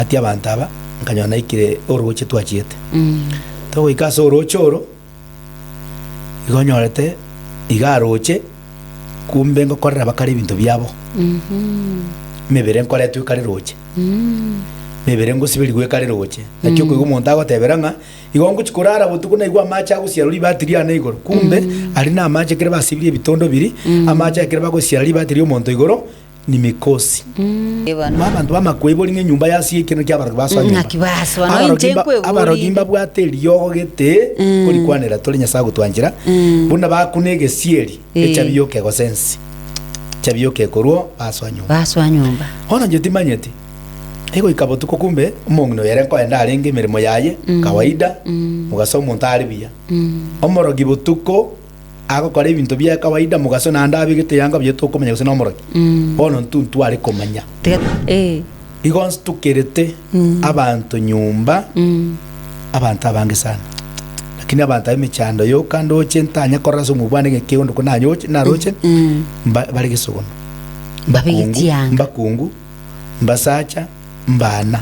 Ati abanto aba, nkanyora naikire orooche twachiete. Togoika ase orooche oro, igo nyorete iga aroche, kumbe ngokorera bakare ebinto biabo. Emebere nkoretwa ekare roche, emebere ngosiberigwa ekare roche. Naki okoigwa omonto agotebera ng'a, igo ngochia korara botuko naigwe amache agosiarwa ribati riane igoro, kumbe aria na amache ekero basibirie ebitondo biria, amache ekero bagosiara ribati ria omonto igoro, ni mikosi. Bono. Abanto b'amakwebori ng'a enyomba yasiekire naki abarogi basoa nyomba. Ng'aki basoa, nonya Abarogi inche mba- nkweborie abarogi inde. mbabwate eriogo gete korikwanera tore Nyasae agotwanchera buna bakuna egesieri Eh. echabi yoka egosa ense echabi yoka ekorwa basoa nyomba. Basoa nyomba. Bono inche timanyeti egoika botuko kumbe omong'ina oyo ere nkoenda arenge emeremo yaye kawaida mogaso omonto are buya. Omorogi botuko Agokora ebinto bia kawaida mogaso naende abegete eyanga buya tokomanya gose nomorogi. Bono intwe ntware komanya. Igo nstukerete abanto nyomba abanto abange sana. Lakini abanto ab'emechando yoka ndoche ntanya korora ase omobua bwane ng'a ekeondo ko nanyoche naroche mba bare gesogono. Babegeti Mbakungu, yanga. mbakungu, mbasacha. Mbana.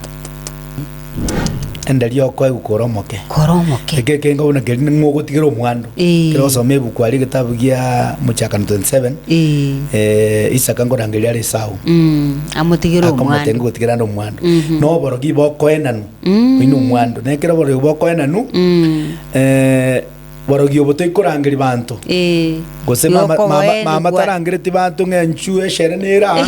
Ende riokoegwa kore omoke. Kore omoke. Eke ekenga buna keria ning'o ogotigera omwando. Eh. Ekero ogosoma ebuku aria egetabu gia Mochakano 27, Eh. eh, Isaka nkorangeria are Esau. Mm, amotigere Akomotenga omwando. gotigera ande omwando. Mhm. Na oborogi bokoenanwa. Mm. Oyio na omwando. Na ekero oborogi bokoenanwa, Mm. eh, borogi obo toikorangeria banto. Eh. Gose mama, mama, mama Yokoboenigwa. tarangereti banto ng'a enchu eshere nere aa.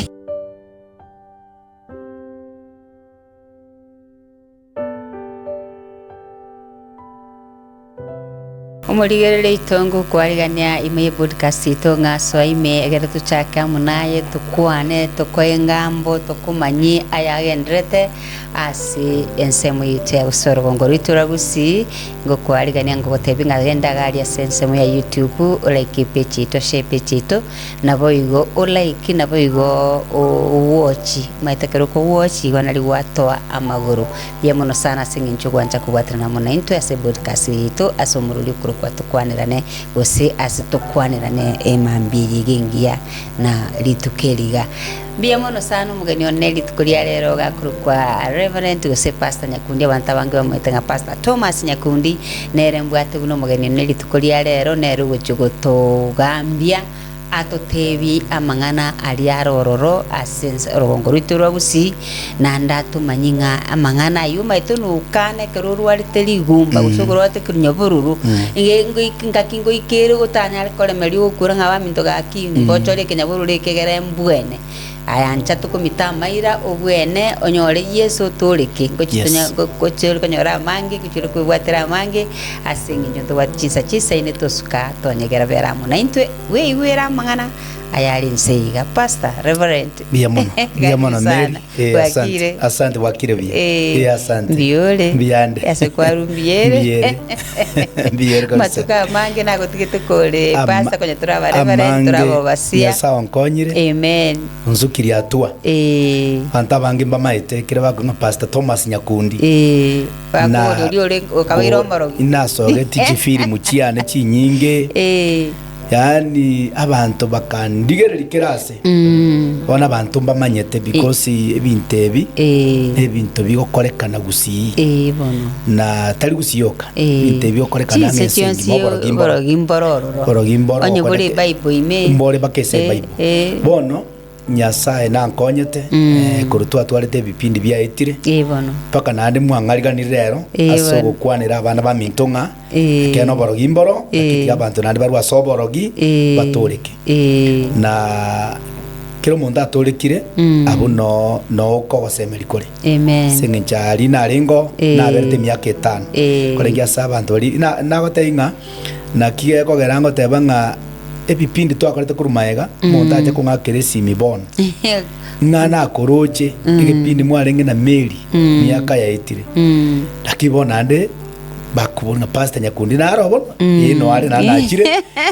Omorigereria oito ngokwarigania ime ye podcast yaito ng'a soa ime egere tochake amo naye tokwane tokoe engambo tokomanyie ayagendererete ase ensemo yaito ya gose orogongo rwaito rwa Gusii ngokwarigania ngogotebia ng'a genda iga aria ase ensemo ya YouTube olike epage yaito share epage yaito Naboigo o like, naboigo o watch, omanyete ekero oko watch igo nari gwatoa amagoro. Mbuya mono sana ase eng'encho ogwancha kobwaterana amo naintwe ase ebodcast eye yaito ase omorori okorokwa tokwanerane gose ase tokwanerane emambia eye iga engiya na rituko eri iga. Mbuya mono sana omogeni one rituko ria rero gakorokwa Reverend gose Pastor Nyakundi abanto abange bamanyete ng'a Pastor Thomas Nyakundi nere mbwate buna omogeni one rituko ria rero nere ogochia gotogambia atotebie amang'ana aria are ororo ase ense orogongo rwaito rwa Gusii naende atomanyie ng'a amang'ana ayio omanyete nokana ekero orwarete rigumba gose okorwarete ekeronyabororo iga ngoik ngaki ngoikere otanyare koremeria ogokura ng'a abaminto gaki mbochore ekenyabororo eke egere mbwene. Aya ncha tokomita amaira obwene onyore Yeso otooreke ngochi Yes. tonya ngo- ngochi ore konyora amange ngochi ore kwebwatera amange ase eng'encho ntobwate chinsa chisaine tosuka tonyegera bera amo naintwe bweigwere amang'ana ayare inse iga. Pastor, Reverend. Mbuya mono, mbuya Karibu mono sana. Mary. Eh, asante. Bwakire. Asante bwakire buya. Eh, Eh, asante. mbuya ore. Mbuya ande. Ase kwarwa mbuya ere. Mbuya ere. Mbuya ere kabisa. Amatuko amange nagotigete kore Ama- pastor konya toraba reverend amange, toraba obasia. Nyasae onkonyire Amen. onsukirie atua. Eh. Abanto abange mbamaete ekero bakong'a ng'a Pastor Thomas Nyakundi. Eh, Na- bakoboria oria ore okabeire o- omorogi. Nasogeti chifilimu chiane chinyinge. Eh. Yaani abanto bakandigereria kera ase. Mm. Bono abanto mbamanyete because ebinto ebi Eh. nebinto bigokorekana gusii. Eh, bono. Na tari gusii yoka. Eh. Ebinto ebi bigokorekana ang'e Chinse ense chionsi engima oborogi mboro. oborogi mboro ororo. Oborogi mboro Onye bore gokoreke- Bible ime. Mbore mpaka ase Eh, Bible. eh. Bono Nyasae nankonyete Mm. eh, korwa twatwarete ebipindi biaetire Eh, bono. mpaka naende mwang'ariganire rero Eh, ase bono. ogokwanera abana baminto ng'a Eh. ekeene oborogi mboro Eh. lakini tiga abanto naende barwe ase oborogi Eh. batoreke Eh. na kera omonto atorekire Mm. abwo no no okogosemeria kore Amen. ase eng'encho aria narengo Eh. naberete emiaka etano Eh. korenge ase abanto baria na nagotebia ng'a naki gekogera ngoteba ng'a ebipindi twakorete korwa magega omonto ache kong'akera esimi bono ng'a nakoroche egepindi mwarenge na Mary miaka yaetire Mm. lakini bono naende Bakobora ng'a Pastor Nyakundi naro bono, ee noare naende nachire,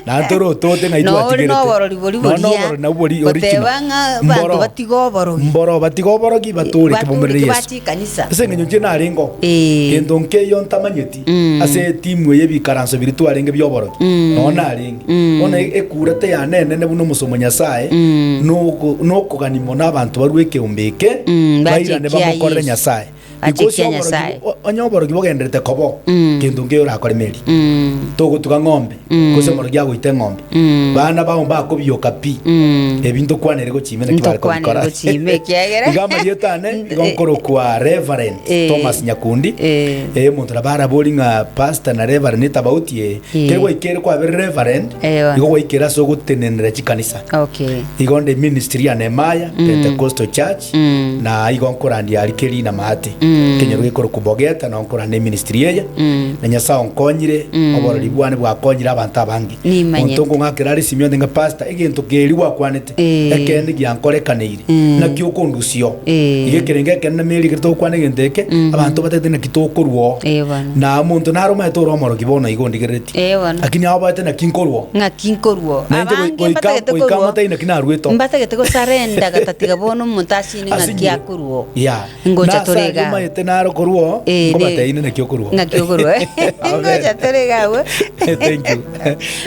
naende tore otote ng'ai Nore twatigerete. noborori boria Nonya boria, noborori nabwo boria original. goteba ng'a abanto Mboro, batige oborogi. mboro batige oborogi batoreke bomerere Batoreke Yeso. bache ekanisa. Ase eng'encho inche narenge oo, Eh. gento nkeiyo ntamanyeti Mm. ase etimu eye ebikaranso biria twarenge bi'oborogi, Mm. nonya narenge. Mm. Bono ekura teyane enene buna omosomo Nyasaye, Mm. noko nokogania mono abanto barwe ekeombe eke, Mm, bache bairane ekia bamokorere Yeso. Nyasaye. Ache Because kia oborogi Nyasae. o- onye oborogi bogenderete kobo, Mm. kento nkeiyo orakore meri. Mm. Togotuga ng'ombe, Mm. gose omorogi agoita eng'ombe. Mm. Bana bao mbakobioka pi. Mm. Ebi ntokwanere gochia ime naki bare Ntokwanere kobikora. gochia ime, ekiagera- Iga amarieta ane, igo nkorokwa Reverend Eh. Thomas Nyakundi. Eh. Eh, omonto nabo arabori ng'a pastor na reverend etabauti eye. Eh. Kere gwaikere kwabere reverend, Eh, bono. igo gwaikere ase ogotenenera chikanisa. Okay. Igo nde ministry ya Nehemiah Pentecostal Church Mm. na igo nkorandia aria Kerina maate Mm. ekenyoro gekorokwa Bogeta nao nkoranda eministry eye Mm. na Nyasae onkonyire Mm. oborori bwane bwakonyire abanto abange Nimanyete. Monto nkong'akera are esimi onde ng'a pastor egento keria gwakwanete Eh. ekeene giankorekaneirie Mm. naki okondusia oo Eh. iga ekerengo ekene na meri ekero togokwana egento eke Mm. abanto batagete naki tokorwa oo Eh, bono. na omonto naro omanyete ore omorogi bono igo ondigereretie Eh, bono. Lakini aoboete naki nkorwa oo. Ng'aki nkorwa oo. Nainche Abange goika mbatagete goika korwa oo. amotebi naki naruete oo. Mbatagete gosarenda gatatiga bono omonto asine ng'aki Asinyire. akorwa oo. Yeah. Ngocha Nase tore aria iga. omanyete naro korwa oo, Eh, ne- nkobatebi naki okorwa oo. Ng'aki okorwa oo. Amen. Ngocha tore iga abwo. Thank you.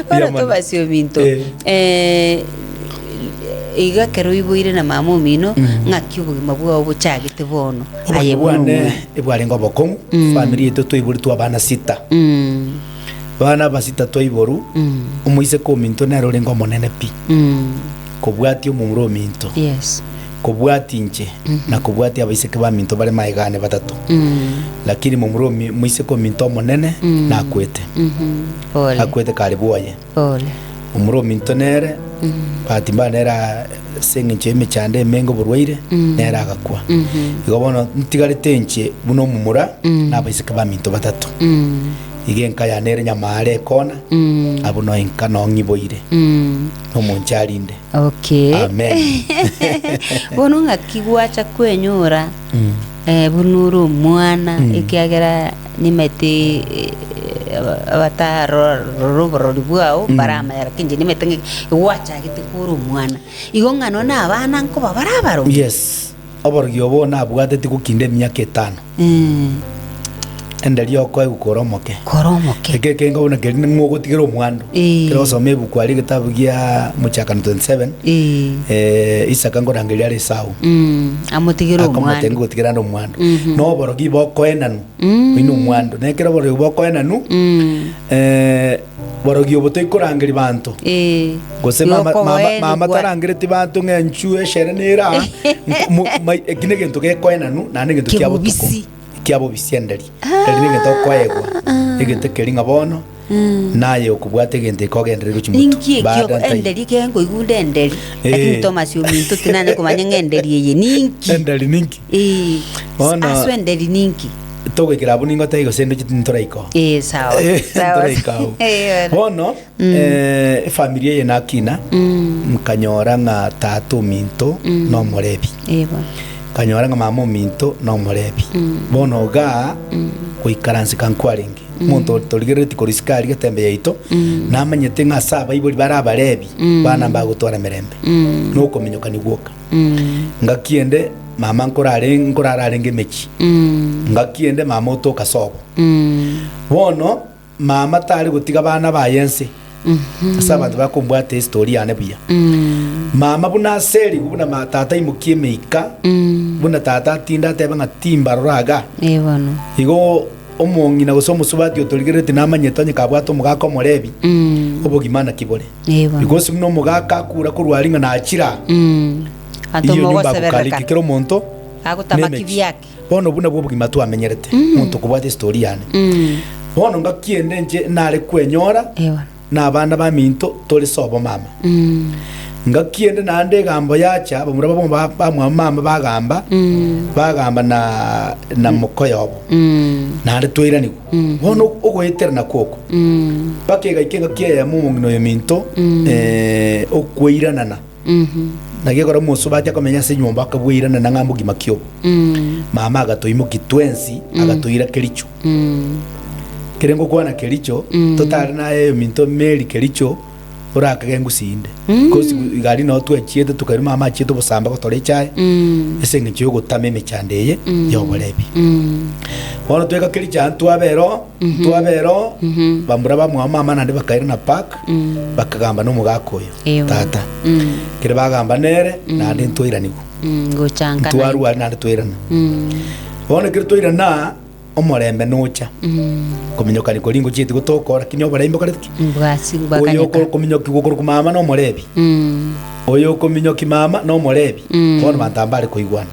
Bono Mbuya mono. tobasi ominto. Eh. Eh, iga ekero oiboire na mama omino, ng'aki obogima bwao bochagete bono. Aye Obogima buna bwane omwana. ebwarenge obokong'u, Mm. family yaito twaiboretwe abana sita. Mm. Abana aba sita twaiborwa, Mm. omoiseke ominto nere orenge omonene pi, Mm. kobwatia omomura ominto, Yes. kobwatia inche, na kobwatia abaiseke baminto bare magega ane batato. Mm. Lakini momura omi moiseke ominto omonene Mm. nakwete, Mhm. Pole. akwete kare bwoye. Pole. Momura ominto nere, Mm. bahati mbaya nere aa ase eng'encho y'emechando emenge oborwaire, Mm. nere agakwa. Mhm. Igo bono ntigarete inche buna omomura, Mm. na abaiseke baminto batato. Mm. Iga enka yane ere nyamaare ekona, abwo no enka noo ng'iboire, nomonche arinde. Okay. Amen. Bono ng'aki gwacha kwenyora eh, buna ore omwana ekiagera nimete eh, abatarora oborori bwao baramanya lakini inche nimete ng'a gwachagete kore omwana. Igo ng'a nonye na abana nkoba bare abarogi? Yes, oborogi obo nabwateti gokinda emiaka etano. Ende riokoa ebuku ore omoke. Kore omoke. Eke ekenga buna keria ning'o ogotigera omwando. Eh. Ekero osoma ebuku aria egetabu gia Mochakano 27, Eh. eh, Isaka nkorangeria are Esau. Mm, amotigere Akomotenga omwando. gotigera ande omwando. Mhm. Na oborogi bokoenanwa. Mm. Oino omwando. Na ekero oborogi bokoenanwa, Mm. eh, borogi obo toikorangeria banto. Eh. Gose mama, mama, Yokogoenigwa. mama tarangereti banto ng'a enchuo eshere nere aa, nko- mo- mai- eki negento gekoenanwa naende egento kia botuko. Kebobisi. Kia bobisi enderi. Eri negento okoegwa, egento keria ng'a bono, naye okobwata egento eke ogenderere gochia motwe. Ninki ekio Baada ntaiyo. enderi ekero nkoigunda enderi Eh. lakini Thomas ominto tinanya komanya ng'a enderi eye ninki Enderi ninki? Eh, Bono- aswe enderi ninki Togoikera abwo ningo taiyo gose ndoche tintoraika oo. Eh, sawa Eh, sawa ntoraika abwo. Eh, bono. Bono, eh, efamiri eye nakina, nkanyora ng'a tata ominto nomorebi. Eh, bono. Nkanyora ng'a mama ominto nomorebi. Bono igaa, goikaranseka nkwarenge. Omonto torigerereti korwa isiko aria getembe yaito, namanyete ng'a ase abaibori bare abarebi, bana mbagotwara emerembe. Nokominyokani gwoka. Ngaki ende, mama nkorare nkorara arenge emechie. Ngaki ende mama otoka sobo. Bono, mama tare gotiga abana baye ense, ase abanto bakombwata estory yane buya. Mama buna aserigwe buna ma tata aimokie emeika, buna tata atinde atebe ng'a timbarora iga. Eh, bono. Igo omong'ina gose omosubati otorigerereti namanyete onye kabwate omogaka omorebi, obogima naki bore. Eh, bono. Because buna omogaka akura korwa aria ng'a nachire aa, Abanto iyo nyomba mogoseberereka. agokariki kera omonto Agotamaki nemechi. biake. Bono obwo nabwo obogima twamenyerete, omonto okobwata estory yane. Bono ngaki ende inche nare kwenyora Eh, bono. na abana baminto tore sobo mama. Ngaki ende naende egambo yacha, bamura babo ba- bamwabo mama bagamba, bagamba na na mokoyo obo. Naende twairanigwa. Bono ogoeterana kwoko. Mpaka egaika engaki eyemo omong'ina oyo ominto, eh, okweiranana. Naki ekero omosubati akomenya ase enyomba akabweiranana ng'a mbogima ki obo. Mama agatoimokia twensi agatoira Kericho. Kere ngokwana Kericho, totare naye ominto Mary Kericho orakage ngusi inde. Because igari noo twachiete tokairwa mama achiete obosamba gotora echae ase eng'encho yogotama emechando eye ya oborebi. Bono twaika Kericho aa ntwabera oo, ntwabera oo, bamura bamwabo mama naende bakairana park, bakagamba na omogaka oyo. Eyo. Tata, ekero bagamba nere, naende ntwairanigwa. Gochanka naende. Ntwarwa aria naende twairana. Bono ekero twairana aa, omorembe nocha. Kominyokani koria ngochieti gotokora, lakini oborembe okorete ki? Mbwasi Oyo bwakanyeka. okominyokigwa okorokwa mama nomorebi. Oyo okominyoki mama nomorebi. Bono banto aba mbare koigwana.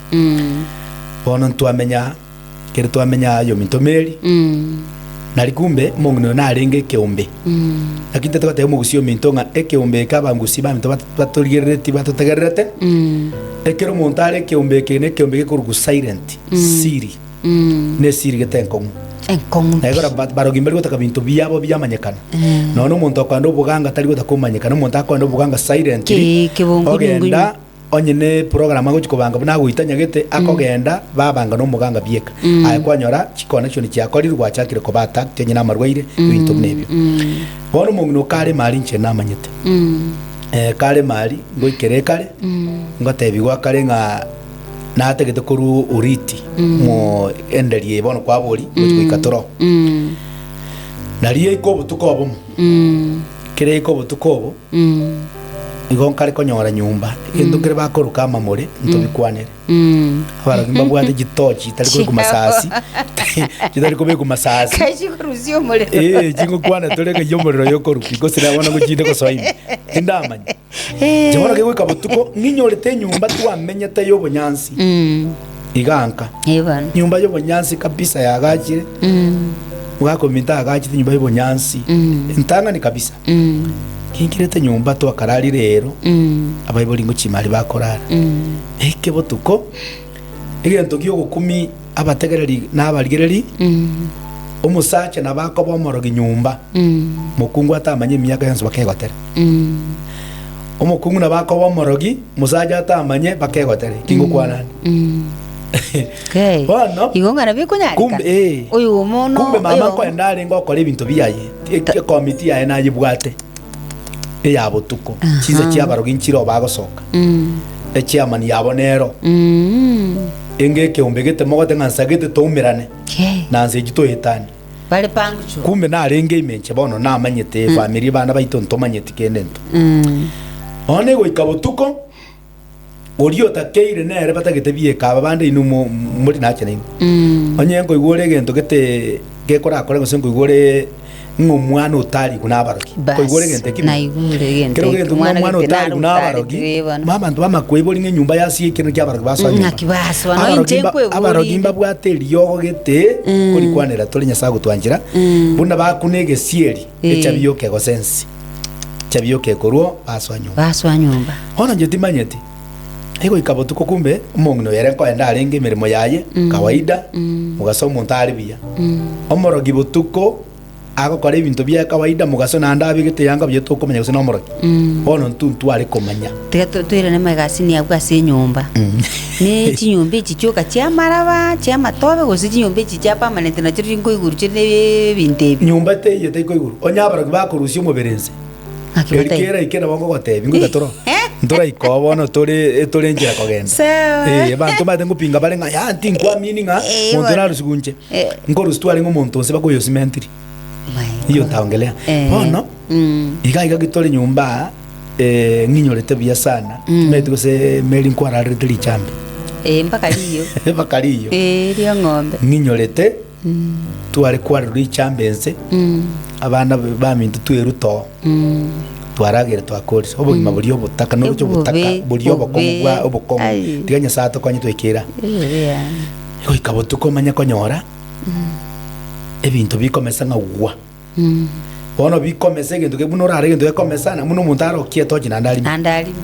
Bono ntwamenya kere twamenya aye ominto Mary. Nari kumbe omong'ina oyo narenge ekeombe. Naki intwe togotebia omogusii ominto ng'a ekeombe eke abangusii baminto bat- batorigereretie batotegererete, ekero omonto are ekeombe eke na ekeombe gekorokwa silent, siri, na esiri gete enkong'u. Enkong'u Naye pi. kora ba- barogi mbari gotaka binto biabo biamanyekana. Nonya omonto okoenda oboganga tari gotaka komanyekana, omonto akoenda oboganga silently, Ki- kebongunyu ogenda Onye ne program agochia kobanga buna agoita nyagete akogenda babanga na omoganga bieka. Aye kwanyora chiconnection chiakorirwe gwachakire koba attacked onye namarwaire ebinto buna ebio. Bono omong'ina o kare mari inche namanyete. Eh, kare mari ngoikere ekare ngotebigwa kare ng'a natagete korwa oriti mo enderia eye bono kwabori gochi goika toro. Nario yaika obotuko obomo, kere yaika obotuko obo. Igo nkare konyora nyomba, egento nkere bakoroka amamore, ntobikwanere. Abarogi mbabwate chitochi chitari kobekwa masasi, chitari kobekwa masasi. Kai chikorusia omorero. Eh, chingokwana tore ng'a omorero oyo okorukia, gose na bono ngochinde gosoa ime. Tindamanya. Inche bono kegoika botuko, ng'inyorete enyomba twamenyete ya obonyansi, iga nka. Eh, bono. Nyomba ya obonyansi kabisa yagachire, omogaka ominto agachete enyomba ya obonyansi, entang'ani kabisa. Kinkirete nyomba twakararire ero, abaibori ngochimari bakorara. Eke botuko, egento gi'ogokumi abategereri na abarigereri, omosacha nabo akoba omorogi nyomba, mokungu atamanye emiaka yonsi bakegotere. Omokungu nabo akoba omorogi, mosacha atamanye bakegotere. Eki ngokwana ande. Okay. Bono, Igo ng'a nabo ekonyareka. kumbe, eh, Oyo omono kumbe mama oyo- nkoenda arenge okora ebinto biaye. Ekomiti yaye nayebwate eya botuko, chinsa chi'abarogi nchire bagosoka, echairman yabo nero enge ekeombe gete mogote ng'a nsa gete toumerane na nsa echi toetanie. Bare punctual. Kumbe narenge ime inche bono namanyete efamiri bana baito ntomanyeti kende nto. Bono egoika botuko, Oria otakeire nere batagete bieka aba bande inwe mo- mori nache nainwe. Onye nkoigwa ore egento gete gekorakore gose nkoigwa ore ng'a omwana otarigwe nabarogi. Bas, Nkoigwa ore egento ekio. naigure egento Kero ekio. egento ng'a Omwana omwana gete otarigwe naro nabarogi, otarigwe bono. ma abanto b'amakwebori ng'a enyomba yasie ekero kia abarogi basoa nyomba. Ng'aki basoa, nonya Abarogi inche mba- nkweboria abarogi inde. mbabwate eriogo gete korikwanera tore Nyasae agotwanchera, buna bakuna egesieri, Eh. echabi yokegosa ense. Echabi yokekorwa basoa nyomba. Basoa nyomba. Bono inche timanyeti, egoika botuko kumbe omong'ina oyo ere nkoenda arenge emeremo yaye kawaida, mogaso omonto are buya. Omorogi botuko agokora ebinto biaye kawaida, mogaso naende abegete eyanga buya tokomanya gose nomorogi. Bono intwe ntware komanya. Tiga to- toirane amagasini abwo ase enyomba. Ne chinyomba echi chioka chi'amaraba, chi'amatobe, gose chinyomba echi chia permanent nachio chinkoiguru chire na ebinto ebi. Nyomba teiyo teikoiguru, onye abarogi bakorusia omobere inse. Ng'aki Eri bataiyo. kera ike nabo ngogotebi ngoika toro ntoraika oo bono tore tore enchera kogenda. Sawa. Eh, abanto mbate ngopinga bare ng'a yaa tinkwamini ng'a Eh, monto bono. narusiwu inche. Eh. Nkorusia twarenge omonto onse mpaka oyosimentiri. My Hiyo God. ntaongelea. Eh. Bono Mm. iga iga gitore nyomba aa eh, ng'inyorete buya sana. Timanyeti gose Mary nkwararerete richambe. Eh, mpaka riyo. Mpaka riyo. Eh, ri'eng'ombe. Ng'inyorete tware kwarerwa richambe ense. Abana baminto tweruta oo, twaragera twakorire obogima boria obotaka noroche obotaka Obobe, boria obokong'u bwa obobe. obokong'u Ai. tiga Nyasaye atokonye twaikera Ebobe yaani. goika botuko omanye konyora ebinto bikomesa ng'a gwa bono bikomesa egento ke buna orare egento gekomesa na buna omonto arokie etochi naende arime Naende arime.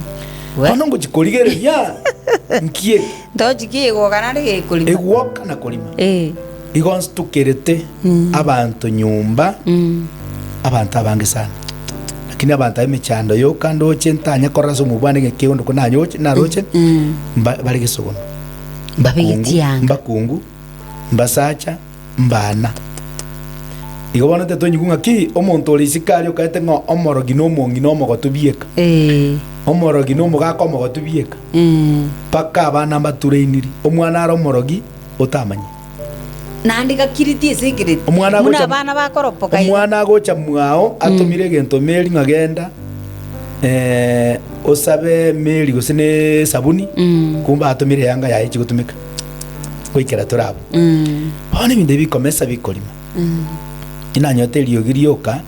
We. bono ngochi korigereria nki eke Ntochi ki egoka naende gekorima. egwoka na korima Eh. Igo nstukerete abanto nyomba, abanto abange sana. Lakini abanto ab'emechando yoka ndoche ntanye korora ase omobwana egekeundo ko nanyoche naroche mba bare gesogono. Babegeti Mbakungu, anga. mbakungu, mbasacha, mbana. Igo bono tetonyigwa ng'aki omonto ore isiko aria okaete ng'a omorogi na omong'ina omogotu bieka. Eh. Omorogi na omogaka omogotu bieka. Mpaka abana mbatureiniri. Omwana are omorogi otamanye. Naende gakiriti ase ekereti, Omwana buna agocha- abana bakoropoka iga. Omwana agocha mwao atomire egento meri ng'a genda eh, osabe meri gose ne esabuni kumbe atomire eyanga yaye echi gotumeka. Goikera tore abwo. Bono ebinto ebi bikomesa bikorima. Inanyorete eriogi rioka,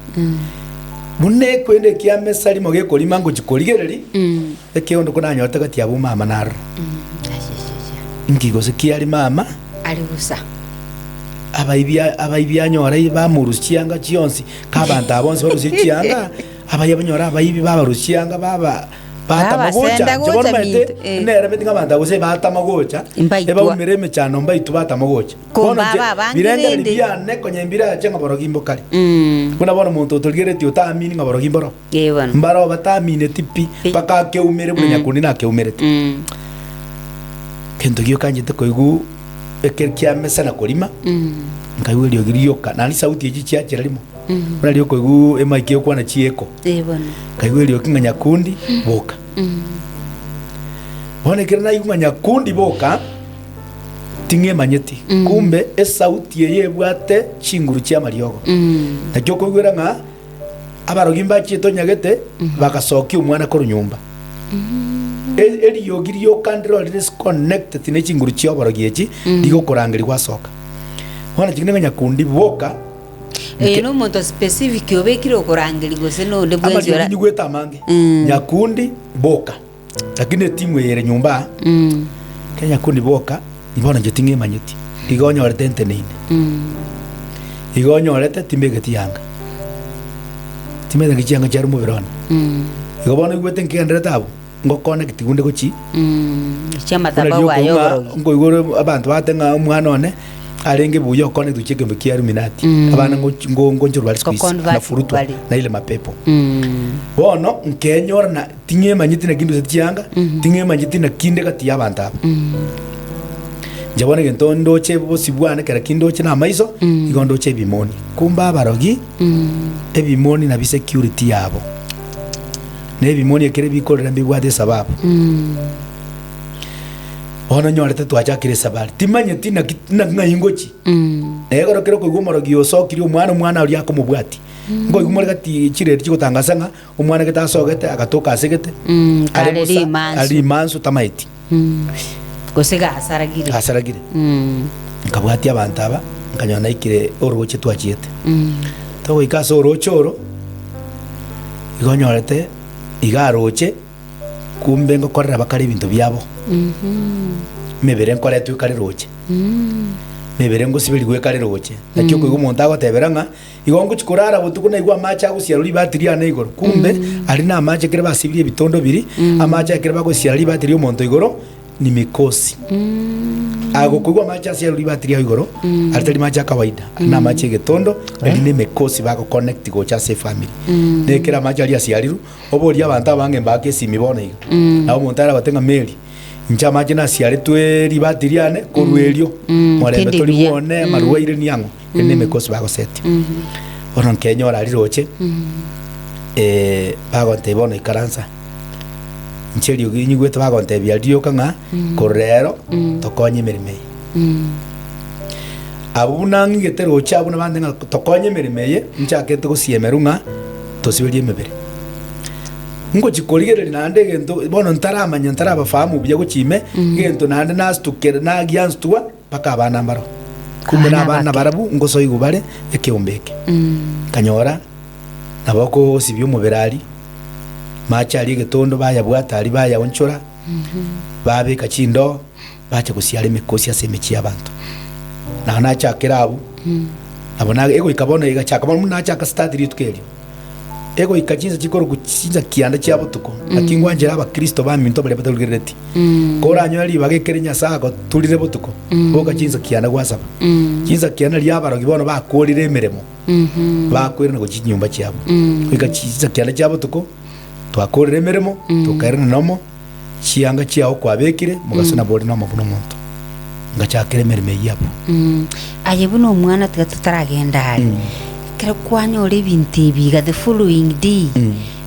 buna ekwende ekiamesa rimo gekorima ngochia korigereria, ekeondo ko nanyorete gati abwo mama naroro. Inki gose kiari mama? Are bosa. Abaibi abaibi anyora bamorusia chianga chionsi, ka abanto aba bonsi barusie chianga, abaye banyore abaibi babarusia chianga baba batama gocha. Babasenda Inche bono gocha omanyete, minto, eh. neremeti ng'a abanto aba gose batama gocha, Mbaitwa. ebaumere emechando mbaitwa batama gocha. Ko Bono inche, mbaba abange birengererio rende. biane konya mbirache ng'a borogi mbokare. Mm. Buna bono omonto otorigeretie otaamini ng'a borogi mboro. Eh, bono. Mbaro bataamineti pi, Pi. mpaka akeumere buna nyakundi nakeumerete. Mm. Kento gioka nchete koigwa ekero kiamesa na korima, Mm. nkaigwa eriogi rioka, naende chisauti echi chiachera rimo, buna riria okoigwa emic egokwana chieko, Eh, bono. nkaigwa eriogi ng'a nyakundi boka. Bono ekero naigwa ng'a nyakundi boka, ting'emanyeti, kumbe esauti eye ebwate chinguru chi'amariogo. Naki okoigwera ng'a abarogi mbachiete onyagete, bagasokia omwana korwa nyomba. E- Eriogi rioka ndiro rire connected ne chinguru chi'oborogi echi, rigokorangeria gwasoka. Bono ching'ina ng'a nyakundi boka, Oyo nomonto specific obekire okorangeria gose nonde bwensi amariogi ora nyigwete amange, Mm. nyakundi boka. Lakini etimu eye ere nyomba aa, Mm. kenya nyakundi boka, bono inche ting'emanyeti, igo onyorete nteneine. Mm. Igo onyorete timbegeti yanga. Timanyeti naki chianga chiare omobere one. Mm. Igo bono oigwete nkegenderete abwo, ngoconnect gunde gochi Mm. buna Chiamathabau riria aye okoigwa ng'a oborogi. nkoigwa ore abanto bagoteba ng'a omwana one arenge buya oconnect gochia ekeombe kia Illuminati. Mm. Abana ngochi ngo ngonchorwa bare siku hizi, Koconvert nafurutwa bare. na ile mapepo. Mm. Bono nkenyora na ting'emanyeti naki nduseti chianga, ting'emanyeti naki inde gati y'abanto aba. Inche bono egento ndoche bosio bwane kera ki ndoche na amaiso, igo ndoche ebimoni. Kumbe abarogi, ebimoni nabio security yabo. Na ebimoni ekere bikorera mbibwate esababu. Bono nyorete twachakire esabari, timanyeti naki naki ng'ai ngochia. Na ekero kere okoigwa omorogi osokirie omwana, omwana oria akomobwatia. Nkoigwa more gati chiredi chigotangasa ng'a Omwana gete asogete, agatoka ase gete, Mm, are kare bosa, rimansu. are rimansu tamaeti, Mm. Gose gasaragire. gasaragire. Mm. Nkabwatia abanto aba, nkanyora naikire oroche twachiete. Mm. Togoika ase oroche oro, igo onyorete, iga aroche, kumbe ngokorera bakare ebinto biabo. Mhm. Emebere nkoretwe ekare roche, Mm. emebere ngosiberigwe ekare roche. Naki okoigwa omonto agotebera ng'a. Igo ngochia korara botuko naigwe amache agosiarwa ribati riane igoro. Kumbe aria namache ekero basibirie ebitondo biria, amache ekero bagosiara ribati ri'omonto igoro ni mikosi. Agokoigwa amache asiarwe ribati riao igoro, aria tari mache a kawaida, aria namache egetondo, eria nemikosi bagoconnect gocha ase efamiri. Na ekero amache aria asiarirwe, oborie abanto abange mbake esimi bono iga. Nabo omonto aragote ng'a Mary, inche amache nasiaretwe ribati riane korwa erio, morembe tindi tori buya. bwone, amarwaire niang'o. Ere nemekosi bagosetia. Bono nkenyora aria roche, eh, bagontebia bono ikaransa. Inche eriogi nyigwete bagontebia rioka ng'a korwa rero tokonye emeremo eye. Abwo buna ng'igete roche abwo nabande ng'a tokonye emeremo eye, nchakete gosiemerwa ng'a tosiberie emebere. Ngochia korigereria naende egento bono ntaramanya ntarabafahamu buya gochia ime, egento naende nastukere nagianstua. Mpaka abana mbaro. Kumbe Abana nabana abake. barabwo ngosoigwa bare ekeombe eke. Nkanyora nabo okosibia omobere aria, mache aria egetondo bayabwata aria bayaonchora, babeka chindoo, bacha gosiara emekosi ase emechie y'abanto. Nabo nachakera abwo, nabo na egoika bono egachaka bono buna nachaka start rituko erio. Egoika chinsa chikorokwa chinsa kianda chia botuko, naki ngwanchera abakristo baminto baria batarugerereti. Koranyore ribaga ekere Nyasae agoturire botuko, boka chinsa kianda gwasaba. Chinsa kianda riria abarogi bono bakorire emeremo, bakoirana gochia chinyomba chiabo. Goika chinsa kianda chia botuko, twakorire emeremo, tokairana nomo, chianga chiao kwabekire, mogaso nabo ore nomo buna omonto. Ngachakera emeremo eyio abwo. Aye buna omwana tiga totaragenda are, ekero kwanyora ebinto ebi iga the following day,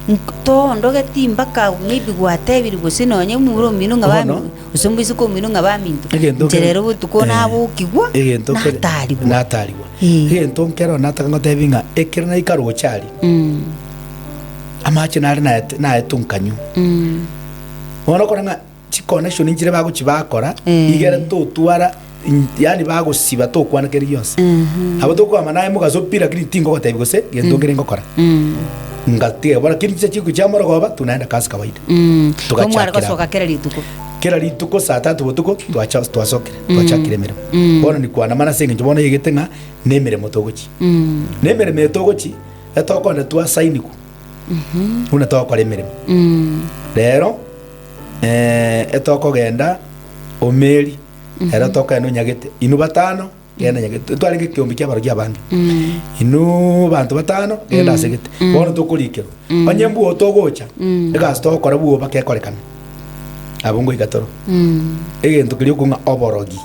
nk- toondogeti mpaka maybe gwatebire gose nonye omomura omino ng'a bami Bono, gose omoiseke omino ng'a baminto, Egento inche kere- rero botuko eh, nabokigwa, egento kere- natarigwa. natarigwa. Eh. Egento nkero nataka ngotebi ng'a ekero naika roche aria, amache nare naete naetwe nkanywa. Bono okora ng'a chiconnection nchire bagochi bakora, Eh. igere totwara. Yaani bagosiba tokwana kende gionsi. Nabo tokoama naye mogaso pi lakini tingogotebi gose gento nkere ngokora. Ngatiga bono lakini chinsa chiko chia morogoba tunaenda kazi kawaida. Ko mware Togachakera gosoka kera rituko. Kera rituko saa tatu botuko twacha twasokire twachakire emeremo. Bono nikwana ase eng'encho bono eyegete ng'a na emeremo togochia. Na emeremo eye togochia etokonde twasainigwa buna togokora emeremo. Rero etokogenda Omeri. Ere tokogenda onyagete inwe batano genda nyagete twarenge ekeombe kia abarogi abange inwe banto batano genda ase gete bono tokorikerwa onye mbwo togocha egasi togokora bwoba kekorekana abwo ngoika toro egento keria okong'a oborogi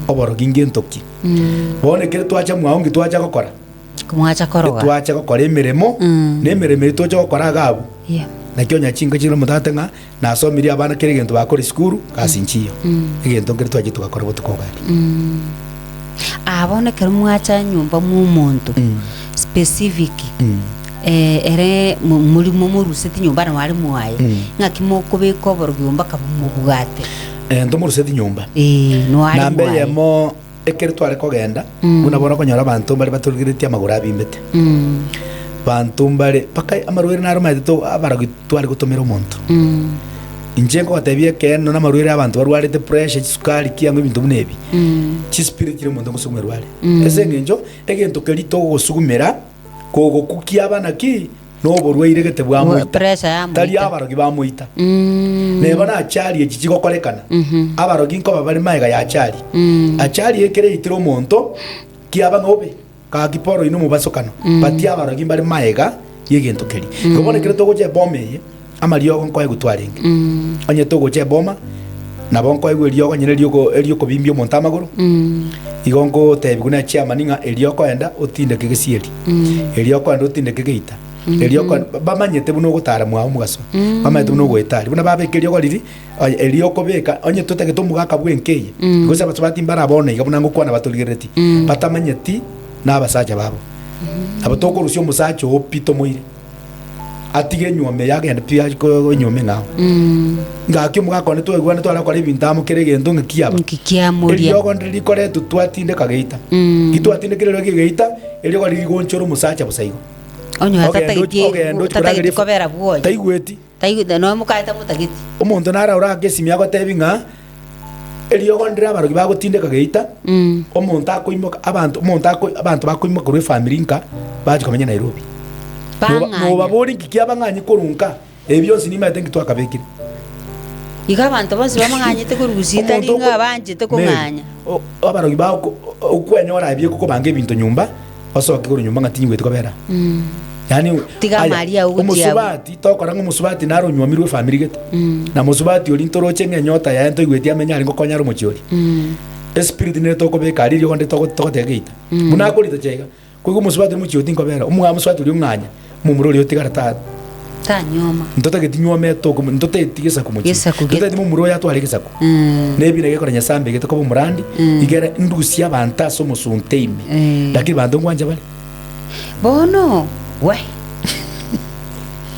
oborogi ngento ki bono ekere twacha mwao nki twacha gokora Mwacha koroga. Twacha gokora emeremo, na emeremo eye tocha gokora iga abwo. Yeah. Naki onya chinka chire omotate ng'a nasomirie abana kera egento bakora esukuru, gasi nchiyo. Egento nkere twachire togakora botuko gaki. Aa bono ekero mwacha nyomba mwa omonto specific eh, ere mo- mori momoruseti nyomba nabo are mwaye ng'aki mokobeka oborogi obo mpaka bomobwate Eh, ntomoruseti nyomba. Eh, no are Namba mwaye eyemo Ekero tware kogenda, buna bono okonyora abanto mbare batorigeretie amagoro abimbete, banto mbare mpaka amarwaire naro omanyete to abarogi tware gotomera omonto. Inche nkogotebia ekeene nonya amarwaire abanto barwarete pressure, chisukari, kiang'o ebinto buna ebi, chispirit chire omonto ngosugumerwa are. Ase eng'encho, egento keria togosugumera, kogokukia abana ki, na oborwaire gete bwamoita, Pressure yamoita. tari abarogi bamoita. Neba na achari echi chigokorekana, abarogi nkoba bare magega ya achari. Achari ekere eitire omonto, kiaba ng'a obe, gaki poro inwe mobasokano, but abarogi mbare magega y'egento keria. Igo bono ekero togocha eboma eye, amariogo nkoegwa twarenge. Onye togocha eboma, nabo nkoegwa eriogo onye nerioko eriokobimbia omonto amagoro, igo nkotebiwa na chairman ng'a erio okoenda otindeke gesieri, erio okoenda otindeke geita, erio okoenda bamanyete buna ogotara mwao omogaso, bamanyete buna ogoeta aria. Buna babeka eriogo riria, oye erio okobeka onye totagete omogaka bwenka eye, gose abasubati mbare bono iga buna ngokwana batorigerereti, batamanyeti na abasacha babo. Nabo tokorusia omosacha oo pi tomoire. atige enyuoma eye agende pi ache ko enyuoma eng'ao. Ngaki omogaka one twaigwane tware gokora ebinto amo kera egento ng'a kiaba. Nki kiamoria. Eriogo ndire rikoretwa twatindeka geita. Gitwatindekire eriogo geita, eriogo riria rigoonchora omosacha bosa igo. Onye Ogende tatageti ogende ochie tatageti korageria kobera bwoye. Taigweti. Taigweti nonya mokaye tamotageti. Omonto nare orake esimi agotebi ng'a eriogo ndire abarogi bagotindeka geita, omonto akoimoka abanto omonto ako abanto bakoimoka korwa efamiri nka bachi komenya Nairobi. Noba Bang'anya. nobabori nki kiabang'anyi korwa nka, ebi bionsi nimaete nki twakabekire. Igo abanto bonsi bamang'anyete korwa gusii tari Omonto ng'a oko- banchete Mary, kong'anya. o- abarogi bao okwenyora ebi ekokobanga ebinto nyomba, osoke korwa nyomba ng'a tinyigweti kobera. Yaani Tiga aya, amari ao gochia abwo. omosubati tokora ng'a omosubati naro onywomirwe efamiri gete. Na mosubati oria ntoroche ng'a enyota yaye ntoigweti amenye arenge gokonya are omochie oria. Espirit nere tokobeka aria eriogo nde togo togoteba geita. Buna akorita chiaiga, koigwa omosubati oria omochie oyo tinkobera, omwa mosubati oria ong'anya, omomura oria otigare ta Tanyuoma. ntotageti nywome etoke ntotageti gesaku mochie. Gesaku gete. Ntotageti momura oyo atware egesaku. Na ebi naki ekero Nyasae ambegete koba omorandi, igere ndusie abanto ase omosunte ime. Lakini banto nkwancha bare. Bono, we,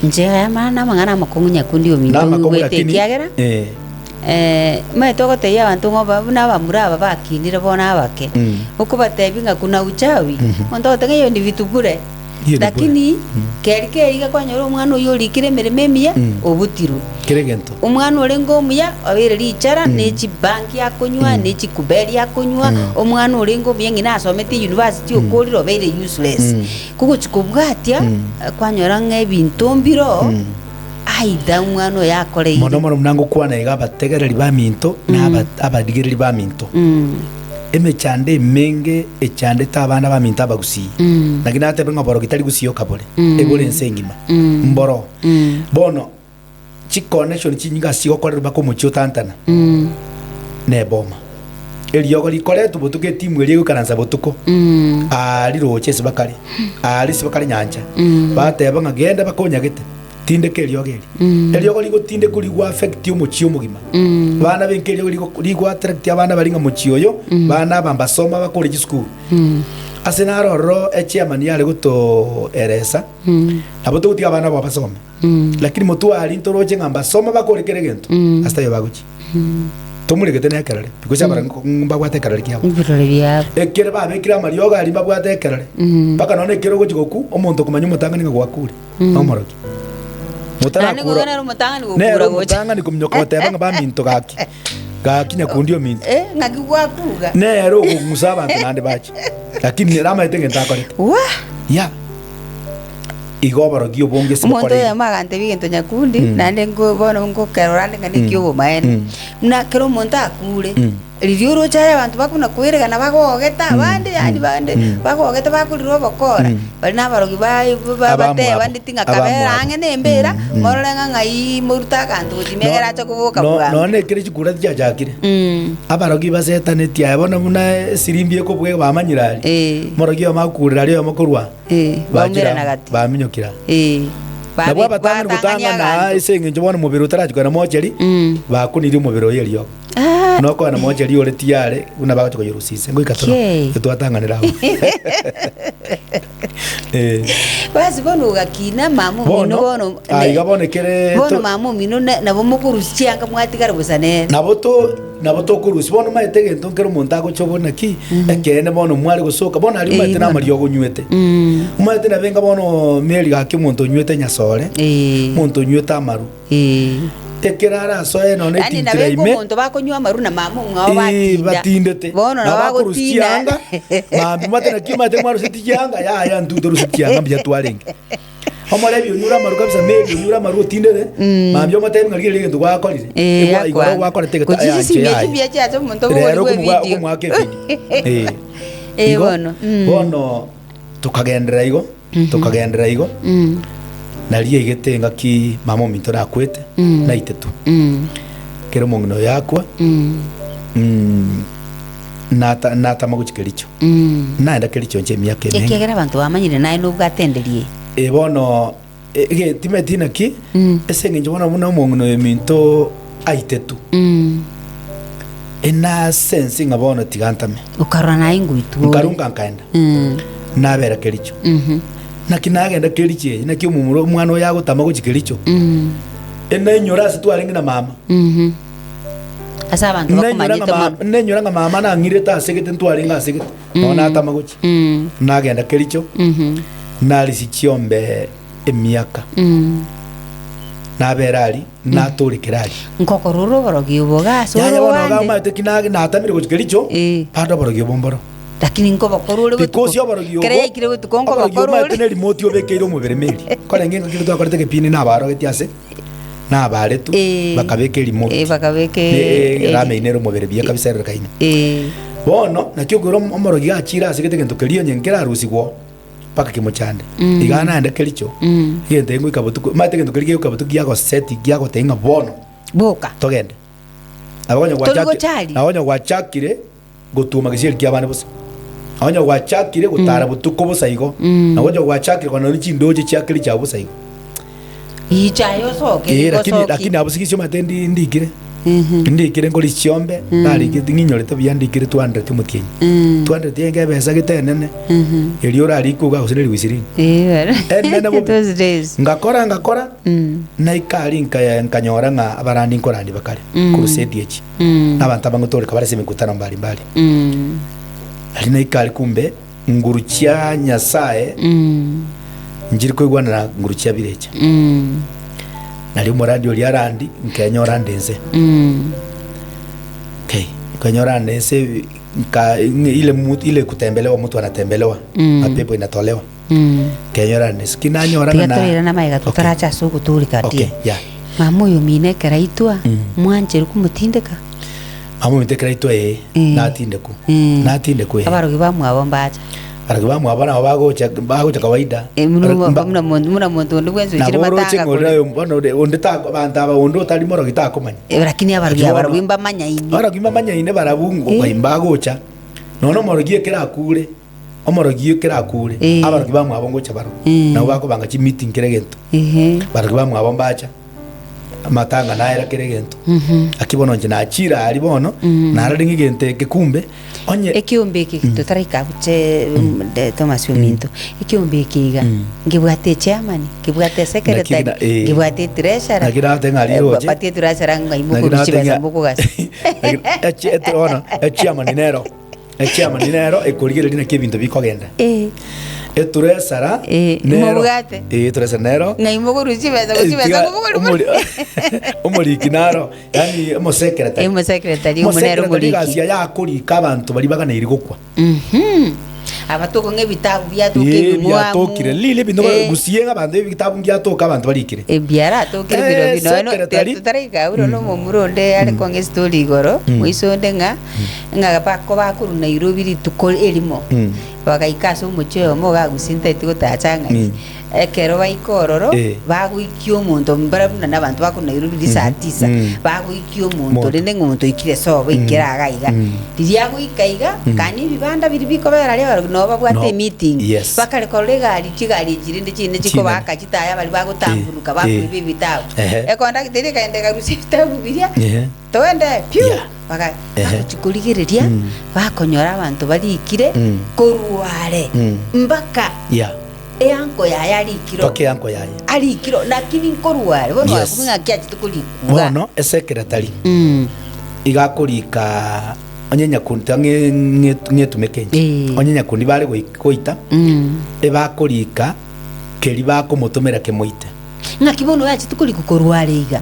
inche aya amang'ana namang'ana amakong'u nyakundi ominto Namakong'u ng'igwete lakini ekiagera, eh, omanyete ogotebia abanto ng'a oba buna abamura aba bakinire bono abake, okobatebia ng'a kuna uchawi, omonto ogoteba ng'a hiyo ni vitu bure. Hiyo ni bure. Lakini keri keri iga kwanyora omwana oyio orikire emeremo emiya, obutirwe. Kera egento. Omwana orenge omuya obeire richara, ne chibangi akonywa, ne chikuberi akonywa, omwana orenge omuya ng'ina asomete university okorire obeire useless. Kogochi kobwatia, kwanyora ng'a ebinto mbiroo, aidha omwana oyo akoreire. Mono mono buna ngokwana iga abategereri baminto na aba- abarigereri baminto. Emechando emenge echandete abana baminto abagusii. Naki natebe ng'a oborogi tari gusii okabore, ebore ense engima. Mboro. Bono chiconnection chinyinge ase chigokorerwa mpaka omochie otantana na eboma. Eriogo rikoretwa botuko etimu eria egoikaransa botuko aa riroche ase bakare aa ase bakare nyancha bateba ng'a genda bakonyagete tindeka eriogo eri. Eriogo rigotindekwa rigo affect omochie omogima. Bana benka eriogo rigo rigo attract abana baria ng'a mochie oyo bana aba mbasoma bakore chisukuru. Ase naro ororo echairman yare gotoeresa nabo togotiga abana aba basome. Lakini motwari ntoroche ng'a mbasome bakore kera egento, ase taiyo bagochia. Tomoregete na ekerore, because abarogi mbabwate ekerore kiabo. Ebirore biabo. Ekere babekire amariogo aria mbabwate ekerore. Mpaka nonya ekero ogochia gokwa, omonto okomanya omotang'ani ng'a gwakure, nomorogi. Naende Motarakura, nigo nere omotang'ani gokura nere gocha. omotang'ani kominyoka goteba ng'a baminto gaki, gaki nyakundi ominto. Eh, ng'aki gwakuga. Nere okong'usa abanto naende bache. Lakini nere amaete egento akorete. Wah! Yeah. Igo oborogi obonge ase Omonto bokora oyomo agantebia egento nyakundi, naende nko bono ngokerora ande ng'a neki obomaene. Buna kera omonto akure, riria oroche aye abanto bakona koeregana bagogete abande yaani bande bagogete bakorire obokora, baria na abarogi baye ba- Abamwabo, batebaneti ng'a kabera abamwabo. ang'e na embera, morore ng'a ng'ai morute aganto gochia ime ekero acha koboka bwango. Nonya ekere chikura tichiachakire. Abarogi basetaneti aye bono buna esirimbi ekobua bamanyire aria. Eh. Omorogi oyomo akurera aria oyomo korwa. Eh, Bachira baumerana gati. baminyokera. Eh, Nabwo babe- abatang'ani batang'ania gotang'ana abanto. ase eng'encho bono omobere otarachia kogenda mocheri, Mm. bakunirie omobere oye eriogo. Ah, Nokogenda mocheri ore tiare buna bagochia koyorusia inse. Ngoika toro. Kei. Etwatang'anera abwo. Eh. Basi bono ogakina mama omino Bono, bono aiga bono ekere bono to- mama omino ne- nabo mokorusia chianga mwatigara bosa nere. Nabo to nabo tokorusia bono omanyete egento nkere omonto agocha obore naki ekeene bono mware gosoka bono aria omanyete Eh, na bono. amariogo onywete Mm. omanyete nabe enga bono Mary gaki omonto onywete nyasore Eh. omonto onywete amaru Eh. ekero arasoe nonya Yaani etintira nabo ime omonto bakonywa amaru na mama omwabo Ii, batinda. batindete Bono nabo nabo bakorusia bagotinda. chianga mambia omanyete naki omanyete mwaruseti chianga yaya intwe ntoruseti chianga mbuya twarenge. Omorebi onyure amaru kabisa Mary onyure amaru otindire mambia omotebi ng'a rigereria egento gwakorire Eh, Igwa- igoro akwana. gwakorete egento Gochia aye chisimi anche echio yaye. mbuya chiacha omonto Rero obogori bwe okomwa- video. okomwaka evideo Eh. Eh, Igo, bono, mm. bono tokagenderera igo tokagenderera igo Mm. nario yaigete engaki mama ominto nakwete Mm. naitetwe Mm. kera omong'ina oyo akwa Mm. mm, nata natama gochia kericho Mm. Naenda kericho inche emiaka emenge. Ekiagera abanto bamanyire naye nobwate enderia eye. Eh, bono eh, timeti naki Mm. ase eng'encho bono buna omong'ina oyo ominto aitetu Mm. enase ense ng'a bono tiga ntame Okarora naye ngoitwa ore. nkarunga nkaenda Mm. nabera kericho Mhm. naki nagenda kericho eye naki omomura omwana oyo agotama gochia kericho Mm. enainyora ase twarenge na mama Mhm. Ase abanto Nainyora ng'a bakomanyete ma- mono. nainyora ng'a mama nang'irete ase gete ntwarenge ase gete nonya natama gochia Mm. nagenda kericho Mhm. narisia chiombe emiaka Mm. nabera aria natorekera aria Nkokorora ore oborogi obo iga ase ore yaya bono iga obande. omanyete ki nage natamire gochia kericho Eh. bado oborogi obo mboro Lakini nkobokora ore botuko. because oborogi obo Kere yaikire botuko oborogi nkobokora omanyete ore. ne remote obekeire omobere meri korenge ngaki twakorete egepindi nabarogetie ase nabaretwe Eh. bakabeka erimote Eh, bakabeka Ne- eri- erama eye nere omobere buya kabisa erorekaine Eh. bono naki okoira om- omorogi gachire ase gete egento keria onye nkerarusigwa mpaka kemochande Mm. iga naende kericho Mm. egento eke ngoika botuko omanyete egento keria kegoika botuko giagoseti giagotebia ng'a bono Boka. togende nabo onye Tori gwachaki gochari? nabo onye gwachakire gotuoma gesieri kiabande bosa onye gwachakire gotara botuko bosa igo Mm. nabo onye gwachakire kona nonye chindoche chia kericho abwo bosa igo Icha aye osoke, Eh, nigo lakini osoki. lakini abwo sigisi omanyete ndi ndikire Mhm. ndikire nkore chiombe narikire ng'inyorete buya ndikire 200 omotienyi Mm. 200 enga ebesa gete enene Mhm. erio orarike iga gose neribu ishirini Eh, Enene bobe. Those days. ngakora ngakora Mm. naika aria nkaya nkanyora ng'a abarandi nkorandi bakare Mm. crusade echi Mm. na abanto abangotoreka bare ase emekutano mbari mbari Mm. aria naika aria kumbe nguru chia Nyasaye Mm. nchiri koigwanana nguru chia birecha Mm. nario omorandi oria arandi nkenyora nde nse Mm. okay nkenyora nde nse nka ile mutu ile kutembelewa mtu anatembelewa Mm. mapepo inatolewa Mm. nkenyora nde nse kinanyora Tiga ng'a na- toirane amaiga Okay. totaracha ase ogotoreka Okay, tie. yeah. Mama oyo omino ekero aitwa, Mm. mwancheru komotindeka? Mama ominto ekero aitwa ee, Mm. natindekwa. Mm. Natindekwa ee. Abarogi bamwabo mbacha. Abarogi bamwabo nabo bagocha bagocha kawaida. Eh, muna Mba- muna monto muna monto onde bwensi ochire nabo oroche matanga ng'a kore. oria bono onde onde ta abanto aba onde otari morogi takomanya. Eh, lakini abarogi Lakini bono- abarogi mbamanyaine. Abarogi mbamanyaine barabwo Eh. ng'o mbagocha. Nonya omorogi ekero akure, omorogi ekero akure, Eh. abarogi bamwabo ngocha barobwo. Mm. Nabo bakobanga chimeeting kera egento. Ehe. Abarogi bamwabo mbacha. Amatanga naera kera egento. Naki bono inche nachire aria bono, narore ng'a egento eke kumbe, onye. Ekeombe eke totaraika abwo che de Thomas ominto, ekeombe eke iga, nkebwate echairman, nkebwate esecretary, Naki na- eh. nkebwate etreasurer, Naki nagoteba ng'a aria roche. batie etreasurer ng'a Naki imokorwa nagoteba chibesa ng'a- mbokogasa. Naki- echi- ete- bono, echairman nero. Echiamani nero ekorigereria naki ebinto bikogenda. Eh. Eturesara Eh, nero. mobwate. Eh, eturesara nero. Ng'ai mokorwa chibesa go chibesa Tiga mokorwa omori- omoriki naro yaani omosekretari. Omosekretari, omo nere Omosekretari omoriki. egasi yaye akorika abanto baria baganeiri gokwa. Mhm. Aba tokong'a ebitabu biatoka Eh, ebimwamu. biatokire lili ebinto Eh. gusie ng'a abanto ebitabu mbiatoka abanto barikire. Ebiaratokire Eh, biro bino. Nonya secretary. totaraika abwo nonya omomura onde are kong'a estori igoro, moiso onde ng'a Ng'a bakoba korwa Nairobi rituko erimo, bagaika ase omochie oyomo iga Gusii ntaeti gotacha ng'ai. Ekero baika ororo, Eh. bagoikia omonto mbare buna na abanto bakorwa Nairobi risaa tisa, bagoikia omonto Monto. rende ng'a omonto oikire sobo oikire iga iga. Riria agoika iga, kanya ebibanda biria bikobera aria barabwo nabo babwate No. emeeting, Yes. bakare korora egari chigari echi rende chinde chikobaaka chitaya baria bagotamburuka Eh. bakoiba ebitabu. Ehe. Ekondakta eria ekaenda ekarusia ebitabu biria, Ehe. Toende piu! Yeah. Baga- Ehe. bagochia korigereria, bakonyora abanto barikire Mm. korwa are Mm. mpaka Yeah. eanko yaye arikire Mpaka eanko yaye. arikire lakini nkorwa are bono Yes. akobua ng'aki achete korikuga Bono esekretari Mm. iga akorika onye nyakundi tiga ng'e- ng'e- ng'etumeke inche Eh. onye nyakundi bare goi- goita Mm. ebakorika keri bakomotomera kemoite Ng'aki bono oyachete korikwa korwa are iga?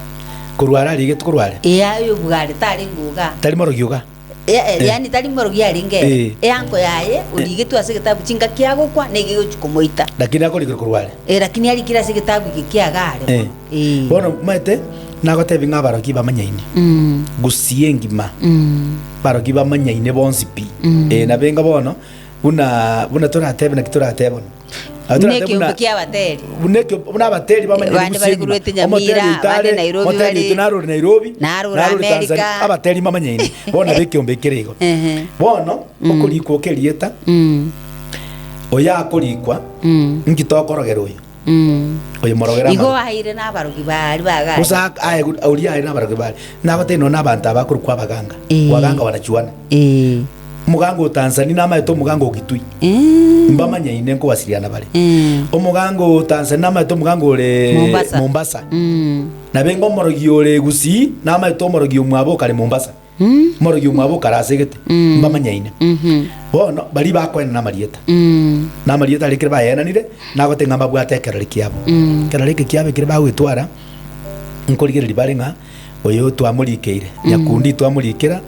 Korwa are arigete korwa are. Ee, aye obware tarenge iga. Tari morogi iga. Eh, yaani tari morogi arenge ere. Eh. Eanko yaye origetwe ase egetabu chingaki agokwa nigo egochia komoita. Lakini akorikire korwa are. Eh, lakini arikire ase egetabu eke kiaga are Eh. bono. Eh. Bono omanyete nagotebi ng'a abarogi bamanyaine. Mm. Gusii engima. Mm. Abarogi bamanyaine bonsi pi. Eh, nabo enga bono buna buna toratebe naki toratebe bono. Buna ekeombe ki'abateri. Buna ekio- buna abateri bamanyire Bande gusii bare engima. korwete Nyamira, Omoteri oito bande are- Nairobi omoteri bare- oito narure Nairobi, Narure narure America. Tanzania. Abateri mbamanyaine. Bono nabo ekeombe kere igo. Ehe. Bono, okorikwa okerieta, Mm. oyo akorikwa, Mm. inki tokorogera oyo? Mm. Oyo morogere Igo amarogo. aire nabarogi baria bagacha. Gose ak- aye oria aye nabarogi baria. Nagotebia nonya nabanto aba akorokwa abaganga. Eh. Waganga wanachuana. Eh. Omoganga o Tanzania namaete omoganga o Kitui. Eh. Mbamanyaine nkobasiriana bare. Eh. Omoganga o Tanzania namaete omoganga ore Mombasa. Mombasa. Mm. Nabe omorogi ore Gusii namaete omorogi omwabo okare Mombasa. Mm. Omorogi omwabo okare ase egete. Mm. Mbamanyaine. Mhm. Bono baria bakoenana amarieta. Mm. Na amarieta aria ekero baenanire nagote ng'a mbabwate ekerore kiabo. Mm. Ekerore eke kiabo ekere bagoetwara nkorigereria bare ng'a oyo twamorikeire nyakundi twamorikera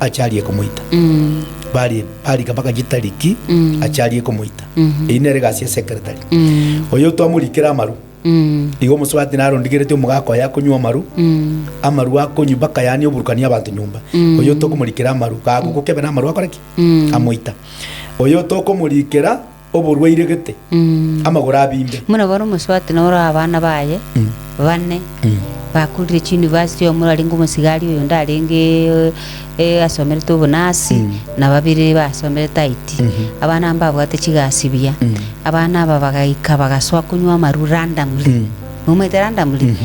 acharie komoita. Mm. Bari barika mpaka chitariki Mm. acharie komoita. Mhm. Eyio nere egasi ya secretary. Mm. Oyo twamorikera amaru. Mm. Igo omosubati narondigereti omogaka oye akonywa amaru, Mm. amaru akonywa mpaka yaani oburukania abanto nyomba. Mm. Oyo tokomorikera amaru, gagokokebe na amaru akore ki? Mm. Amoita. Oyo tokomorikera oborwaire gete, Mm. amagoro abimbe. Buna bono omosubati noro abana baye Mm. bane Mm. bakorire chiuniversity oyomo orarenge omosigari oyonde arenge eh, asomerete obonasi Mm. na babere basomerete IT. Mhm. Abana mbabwate chigasi buya. Mm. Abana aba bagaika bagasoa konywa amarwa randomly. Mm. Nomaete randomly? Mhm.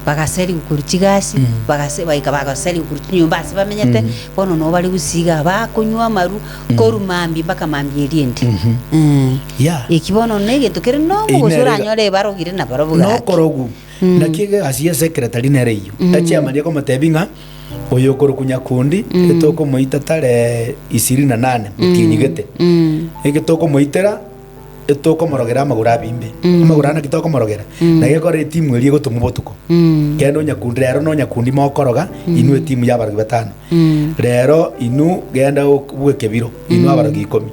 Bagaserigwa korwa chigasi, Mm. bagase baika bagaserigwa korwa chinyomba ase bamenyete, Mhm. bono nabo bare gosiga bakonywa amarwa korwa mambia mpaka mambia eria ende. Mhm. Mm. Yeah. Eki bono na egento kere nomo Eyio gose nere iga- oranyore barogire nabarobwo gaki. Nokorogu. Naki egasi ya secretary nere eyio. Echairman ekomotebi ng'a oyo okorokwa nyakundi etokomoita tarehe ishirini na nane motienyi gete. Mm. Eke tokomoitera etokomorogera amagoro abimbe. Amagoro aya naki tokomorogera? Naki ekore etimu eria egotomwa botuko. Mm. Kende onyakundi rero na onyakundi mokoroga inwe etimu ya abarogi batano. Mm. Rero inwe genda bwe ekebiro inwe abarogi ikomi.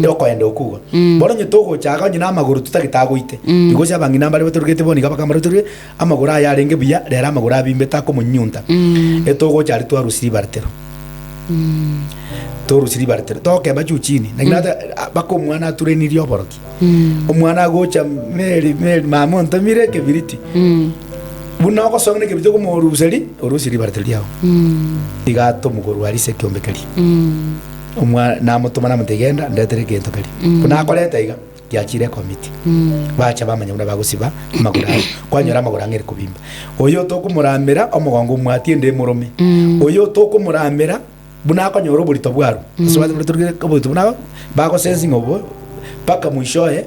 Okoenda okwo igo. Bono onye togochaka onye na amagoro totagete agoite. Because abang'ina mbare batorogete bono iga bakambara batorogete amagoro aya arenge buya rero amagoro abimbete akomonyunyunta. Etogocha aria twarusia ribaratero. Torusia ribaratero tokemba juu chini. Naki nate mpaka omwana aturenirie oborogi. Omwana agocha Mary Mary mama ontomire ekebiriti. Buna ogosonga na ekebiriti okomoruseria orusie ribaratero riago. Iga atomogorwa aria ase ekeombe keria. Omwa namotoma namotebia genda ndetere egento keria. Buna akoreta iga. Giachire ekomiti. Bacha bamanya buna bagosiba amagoro abo. Kwanyora amagoro ang'e ere kobimba. Oyo tokomoramera omogongo omwatie ende emorome. Oyo tokomoramera buna akonyora oborito bwarwo. Ase bate buna torigere oborito buna bagosensi ng'a obo mpaka mwisho oye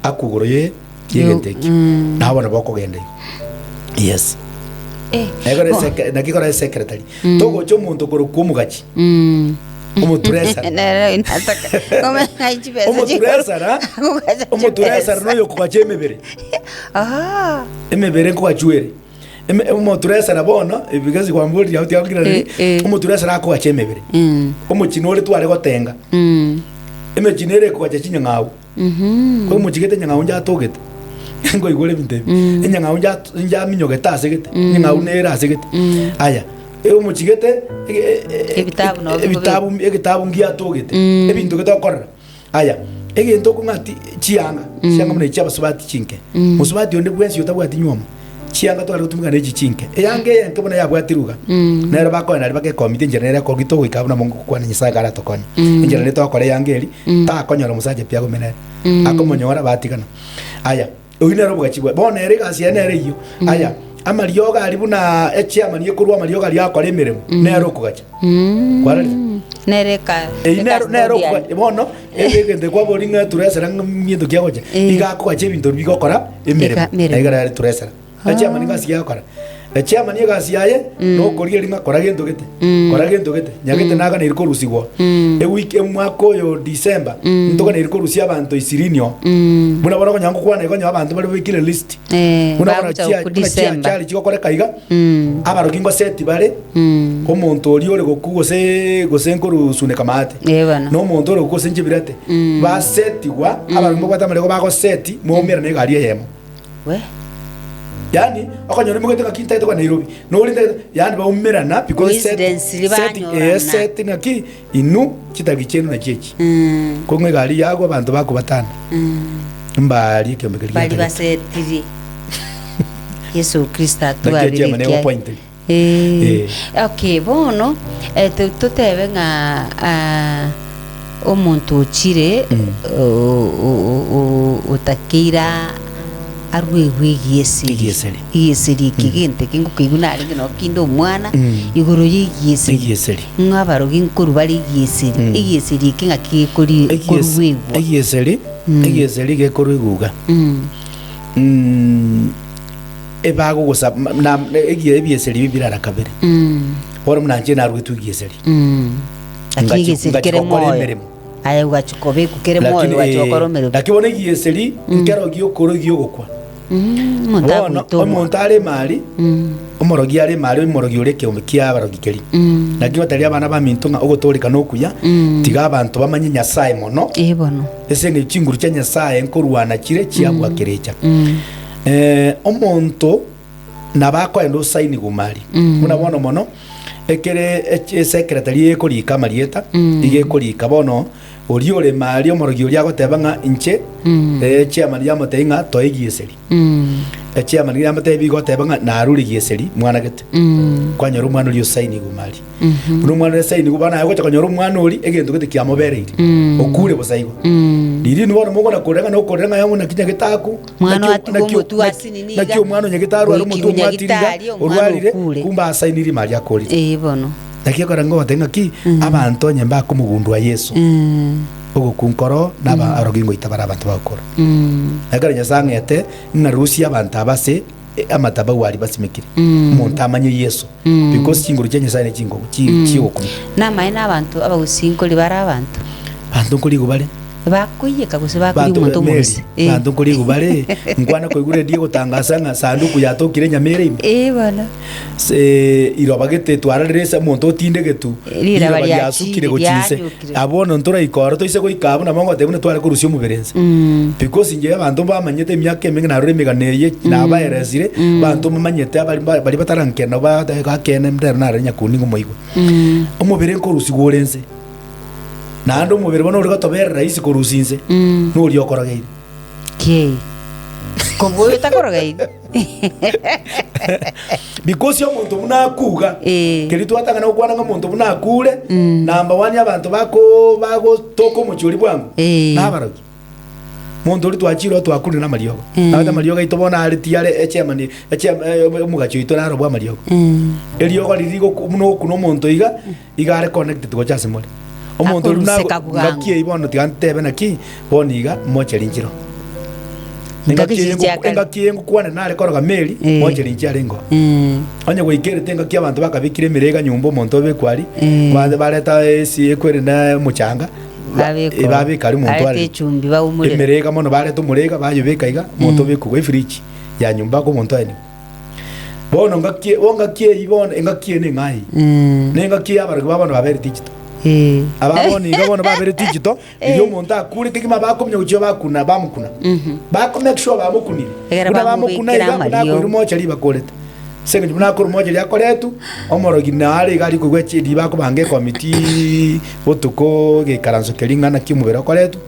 akwe igoro ye yegento ekio. Nabo bono bokogenda igo. Yes. Eh, Ekero bo- eseke naki ekero esecretary. Togocha omonto korokwa omogachi. Omoturesara. Nere inataka komenya chibesa Omoturesara, Akogacha omoturesara chibesa. noyo okogacha emebere. Ah. Emebere nkogachwa ere. Eme- Omoturesara bono, ebigesi kwamborire abwo tiga Eh, eh. omoturesara akogacha emebere. Mm. Omochino ore tware gotenga. Mm. Emechino ere ekogacha chinyang'au. Mhm. Omochigete enyang'au njatogete nkoigure ebinto ebi enyang'au njat- njaminyogete ase gete enyang'au nere ase gete aya e- omochigete ege- e- e- Ebitabu nabo bikobe- ebitabu egetabu ngiatogete ebinto getokorera aya egento okong'ati chianga chianga buna echi abasubati chinke mosubati onde bwensi otabwati nywomo chianga tware gotumeka na echi chinke eyanga eye enke buna yabwatirwe iga nero bakoenda aria bagekomiti enchera nere ekogita ogoika buna mogokwana Nyasaye karatokonye enchera nere togokora eyanga eri takonyora omosacha pi agome nere akomonyora batigana aya oyio nere obogachi bwaye bono ere egasi yaye nere eyio aya amariogo aria buna echairman ekorwa amariogo aria akora emeremo nere okogacha kwarorire Nere eka Eyio nero nero ecustodian. okoga bono ebe egento kwabori ng'a turesera ng'a minto ki agocha Eh. iga akogacha ebinto bigokora emeremo Eka- emeremo. na igoro are turesera echairman egasi ki agokora echairman egasi yaye nokorigereria ng'a kora gento gete kora gento gete nyagete naganeiri korusigwa ewiki omwaka oyo December ntoganeiri korusia abanto ishirini oo buna bono okonyora ngokwana igo onye abanto bare babekire list Eh, buna bono bagocha chia gokwa buna chia December. achari chigokoreka iga Mm. abaroki ngoseti bare Mm. omonto oria ore gokwa gose gose nkorusuneka maate Eh, bono. na omonto ore gokwa gose nchibirete Mm. basetigwa abaroki mbabwate amareko bagoseti mwaumerana egari eyemo We. yaani okonyora omogete ng'aki ntagete koba Nairobi nori ntagete yaani baumerana because set Coincidence set banyorana. eh set ng'aki inwe chitagi chiaino nachio echi Mm. kong'u egari yagwa abanto bakobatana Mm. Mbaria ekiombe keria Baria giatagete. basetirie. Yesu Kristo Naki atwabire echiama ekiagera. negopointeri. Eh. Eh. Okay, bono eh, to- totebe ng'a ah, omonto ochire o- o- o- otakeire arwegwe egieseri. Egieseri. Egieseri eke gento eke ngokeigwa narenge nabo kinde omwana Mm. igoro ya egieseri. Egieseri. Ng'a abarogi nkorwa bare egieseri. Mm. Egieseri eke ng'aki gekori Egies- koruegwa. Egieseri Egeseri gekorwa iguga ebagogosa na egie ebieseri ebi birara kabere. Bono buna inche narugetwe egieseri. Lakini Ngachi- egeseri ngachi kere gokora moyo. emeremo. Aye ogachi kobekwa kere moyo Lakini, ogachi eh, gokora emeremo. Lakini bono egieseri nkero giokora egiogokwa. Omonto Bono agoita omo. omonto are emari, omorogi are emari, omorogi ore ekeombe kia abarogi keria. Naki gotebia abana baminto ng'a ogotooreka nokuya, tiga abanto bamanye Nyasae mono, Eh bono. ase eng'encho chinguru chia Nyasae nkorwana chire chiabua kerecha. Omonto nabo akoenda osaini gumari, buna bono mono, ekere ech- esecretary ekorika amarieta, iga ekorika bono Oria ore maria omorogi oria agoteba ng'a inche echiamani yamotebia ng'a toe egieseri. Echiamani yamotebia igoteba ng'a narure egieseri mwana gete. Kwanyora omwana oria osainigwe maria. Buna omwana oria asainigwe bono aye ogocha konyora omwana oria egento gete kiamobereire. Okure bosa igo. Riria inwe bono mogona korera ng'a nokorera ng'a yang'o naki nyagete akwo, Mwana naki oatigwe naki omotwe naki asinini iga, naki omwana o nyagete arware omotwe goikigwa omwatiri iga, nyagitari, omwana orwarire, okure. kumbe asainiri maria akorire. Ee bono. Naki ekero ngogotebia ng'aki, abanto onye mbakomogundua Yeso, ogokwa nkoro na abarogi ngoita bare abanto bagokora. Ekero Nyasae ang'ete, ng'arusie abanto aba ase amatabau aria basimekire, omonto amanye Yeso, because chinguru chia Nyasae ne chingoku chi- chiogokumia. Namaene abanto abagusii nkori bare abanto. Abanto nkorigwa bare. Bakoiyeka gose bakoria Banto omonto Mary, omobisa. Eh. banto nkorigwa bare, nkwana koigwa radio egotangasa ng'a sanduku yatokire enyama ere ime. Eh bono. Se iroba gete twararire ase omonto otindegetu, Riraba riroba riasukire riachire, gochia inse. rianyokire. Abwo bono ntoraika oro toise goika abwo nabo ngoteba buna tware korusia omobere inse. Because inche abanto mbamanyete emiaka emenge narure emegano eye nabaeresire, abanto mbamanyete abari ba baria batarankena ba akene ndero nare nyakundi ngomoigwe. Omobere nkorusigwa ore inse, naende omobere bono ore gotoberera rahisi korusia inse, noria okorogeire. Kei. Kobua oyo otakorogeiri. Because omonto buna akuga, Eh. keria twatang'ana gokwana ng'a omonto buna akure, number one abanto bako bagotoka omochie oria bwango, Eh. nabarogi. Monto oria twachire oo twakunire namariogo. Nabate amariogo aito bono are tiare echairman echair omogachi oito naro bwa amariogo. Eriogo riria rigoku buna ogokuna omonto iga, iga are connected gocha ase more. Omonto oria buna Akoruseka bwango. ngaki eyio bono tiga ntebe naki, bono iga mocheri nchiro. Engaki Engaki eye chiria chia ngoku kare. engaki eye ngokwana nare koroga meri, Eh. mocheri inche arenge oo. Mm. Onye goikerete engaki abanto bakabekire emerega nyomba omonto obekwe aria, Eh. ba- bareta esi ekwere na omochanga, ba- Babeka eh, babeka aria omonto bareta arere. echumbi baumorera. Emerega mono bareta omorega bayobeka iga, omonto obekwe iga efridge ya nyomba ake omonto aeniwe. Bono ngaki bo ngaki eyio bono engaki eye neng'a eyio. Mm. Na engaki eye abarogi ba bono babere digital. Eh. Aba bono iga bono babere digital, riria omonto akure kegima bakomanya gochia bakuna bamokuna. Bako make sure bamokunire. Ekero Buna bamokuna bamobekera iga buna amariogo. akoirwa mochari bakorete. Ase eng'encho buna akorwa mochari akoretwa, omorogi nare iga aria koigwa echi riria bakobanga ekomiti botuko egeikaranso keria ng'a naki omobere okoretwa,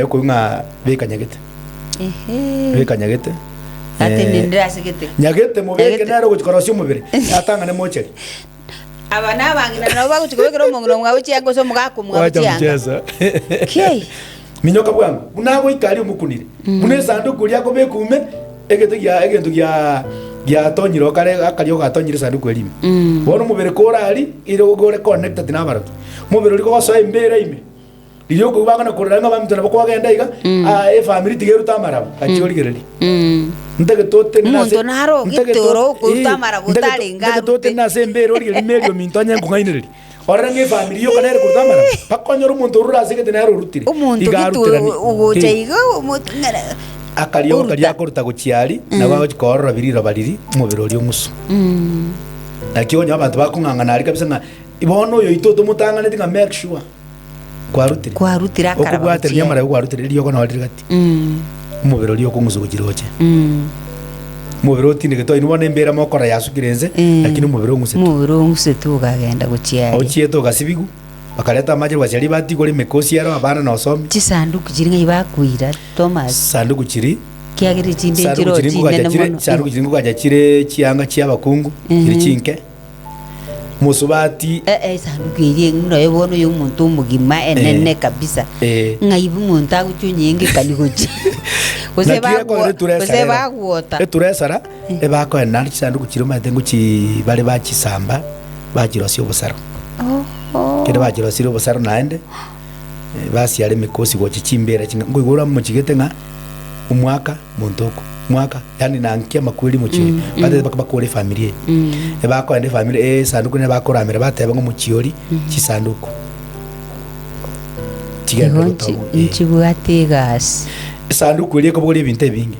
okoigwa ng'a beka nyagete. Ehe. Beka nyagete. Atenenire ase gete. Nyagete mobeke Nyagete. nere ogochia korosia omobere, atang'ane mochari. Aba nabang'ina nabo bagochia kobekera omong'ina omwabo chianga gose omogaka omwabo Wacha chianga. mchezo. Kiai. Minyoka bwango, buna agoika aria omokunire, buna esanduku eria akobeka ume, egento gia egento gia giatonyire okare akaria gatonyire esanduku eria ime. Bono omobere kore aria, ere ore connected na abarogi. Omobere oria kogosoa embera ime, riria okoigwa bakona korora ng'a abaminto nabo kwagenda iga, ah efamiri tiga erute amaraba, gachia origereria. Ntagete otenene ase Omonto nare ogete ntagete ore okoruta eh, amaraba ntagete otarenge ntagete arute. otenene ase embera origereria Mary ominto onye nkong'ainereria. Orore ng'a efamiri yoka nere koruta amaraba, mpaka onyore omonto orure ase egete nere orutire. Omonto Iga gete aruterani. ogocha Eh. iga omoto ng'ana Akariogo karia oruta. akoruta gochia aria, nabo agochia koorora riroba riria, omobere oria ong'usu. Naki onye abanto bakong'ang'ana aria kabisa ng'a bono oyo oito otomotang'aneti ng'a make sure kwarutire. Kwarutire akaraba Okobwaterania gochia. amaraba kwarutire eriogo noro rire gati. Omobere oria okong'usu gochia roche. Omobere otindegete oino bono embera mokora yasukire ense, lakini omobere ong'usete. Omobere ong'usete okagenda gochia aria. Ochiete ogasibigwa, bakareta amache gochia ribati igoro emekosi ero abana na osomi. Chisanduku chiria ng'ai bakoira Thomas? Sanduku chiria Kiagera echinde Sanduku nchiroo chiria ngogacha chinene chire mono. sanduku chiria ngogacha chire chianga chia abakungu chiri chinke mosubati Eh, eh, esanduku eria eng'u nayo bono ya omonto omogima enene Eh. kabisa. Eh. Ng'ai omonto agochia onyengekani gochia. Gose Naki bagwo- ekogera etura gose esara ero. bagwota. Etura esara ebakoenda naende chisanduku chiria omanyete ngochi bare bachisamba bachirosia obosaro. Oho. Ekero bachirosirie obosaro naende eh, basiara emikosi gochia chimbera chinga nkoigwa oramochigete ng'a omwaka monto oko mwaka yaani nanki amakweri mochie oyo batete mpaka bakore efamiri eye. Ebakoenda efamiri eye esanduku nere bakoramera bateba ng'a omochie oria chisanduku chigende Igo gotongwa eh. nchibwate egasi. Esanduku eria ekobogoria ebinto ebinge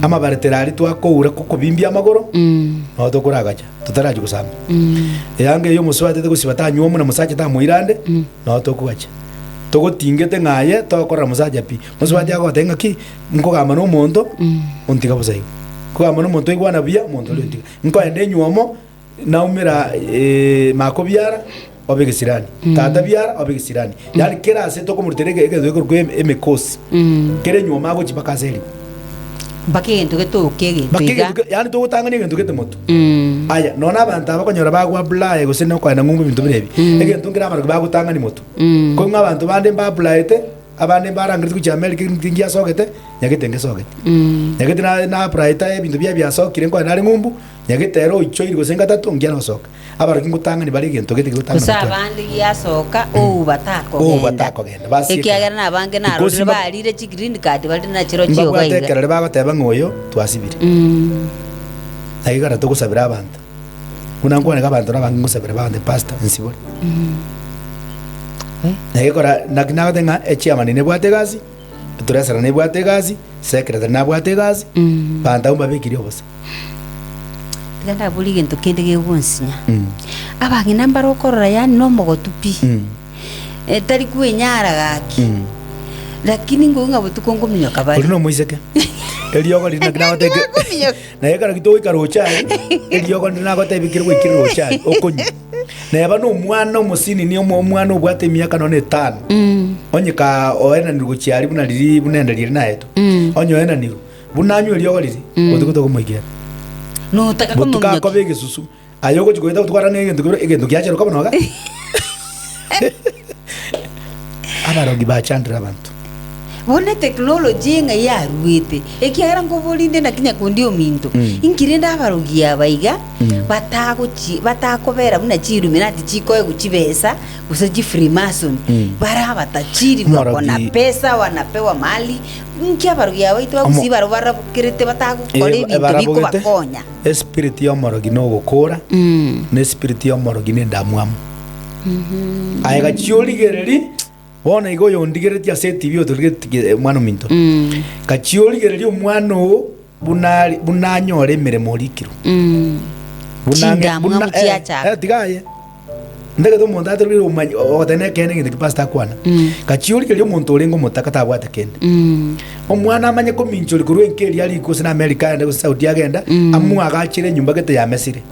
amabaretero aria twakoura kokobimbia amagoro nabo tokoragacha totarachia gosamba. Eyanga eye omosubati atete gosiba tanywa buna mosacha tamoira ande nabo tokogacha. Togotingete ng'a aye tokorora mosacha pi. Mosubati agoteba ng'aki, nkogamba na omonto, ontiga bosa igo. Nkogamba na omonto oigwana buya, omonto oria ontiga. Nkoenda enywomo, naumera mako biara, obe egesirani, tata biara, obe egesirani. Yaani kera ase tokomorutera ege- egento gekorokwa eme- emekosi, kera enywomo agochia mpaka ase erigwa. Mpaka egento getoke egento Mpaka iga. egento ke- yaani togotang'ania egento gete motwe. Aya, nonya na abanto aba okonyora bagwa Bulaya gose na okoenda ng'umbu ebinto buna ebi, egento nkere abarogi bagotang'ania motwe. Korwa ng'a abanto bande mbaapulaete, abande mbarangereti gochia America egento ngiasogete, nyagete ngesogete. Nyagete na naapulaete ebinto biaye biasokire nkoenda are ng'umbu, nyagete ere oichoire gose ngatato ngiana gosoka. Abarogi ngotang'ani bare egento gete Gose gegotang'ana motwe. abande giasoka ou Ou batakogenda. batakogenda, basiekera. Ekiagera na abange Because narorire mba- barire chigreen card bare nachirochio iga Mbabwate iga. ekerore bagoteba ng'a oyo twasibire. Naki kare togosabera abanto, buna nkwane iga abanto nabange ngosabera bagoteba pastor nsibore. Naki kora naki nagoteba ng'a echairman nebwate egasi, treasurer nebwate egasi, secretary nabwate egasi, banto abwo mbabekirie obosa. Tiga ndaborie egento kende gegonsinya. Abang'ina mbare okorora yaani nomogotu pi, tari kwenyara gaki, lakini nkoigwa ng'a botuko nkominyoka bare. Oria nomoiseke, eriogo riria naki nagotebia Naki bakominyoka. Naye ekero togoika roche aria, eriogo rinde nagotebia ekero gwaikire roche aria, okonywa. Neba na omwana omosinini omo- omwana obwate emiaka nonya etano, onye ka oenanirwe gochia aria buna riria buna enda riria naetwe, onye oenanirwe, buna anywe eriogo riria, botuko tokomoikera. Notaka Botuko komominyokia. akoba egesusu, aye ogochia goeta botuko arore ng'a egento kebire egento giacheroka bono iga. Abarogi bachandire abanto. Bono eteknoloji ng'a yaruete, ekiagera nkoborinde naki nyakundi ominto, inki rende abarogi aba iga batagochi batakobera buna chiiluminati chikoegwa chibesa gose chifreemason, bare abatachiri bako na Omorogi- pesa wanapewa mali, inki abarogi aba baito Omo- bagusii barabwo barabokerete batagokora Eh, ebinto barabogete bikobakonya? Espiriti y'omorogi nogokora, na espiriti y'omorogi nendamwamu. Aye gachia origererie, bono iga oyondigereretie ase etibi otorigeretie omwana ominto, gachia origererie omwana oo buna are buna anyore emeremo orikirwe. Buna ang'e- Chindamwamu buna- eh, chiachaka. eh, tiga aye. Ntagete omonto atorire omanyi ogoteba nekeene egento ki pastor akwana. Gachia origererie omonto orenge omotaka tabwate kende. Omwana amanye kominchoria korwa enka eria arikwe gose na America agende gose Saudi agenda, amoagachere enyomba gete yamesire.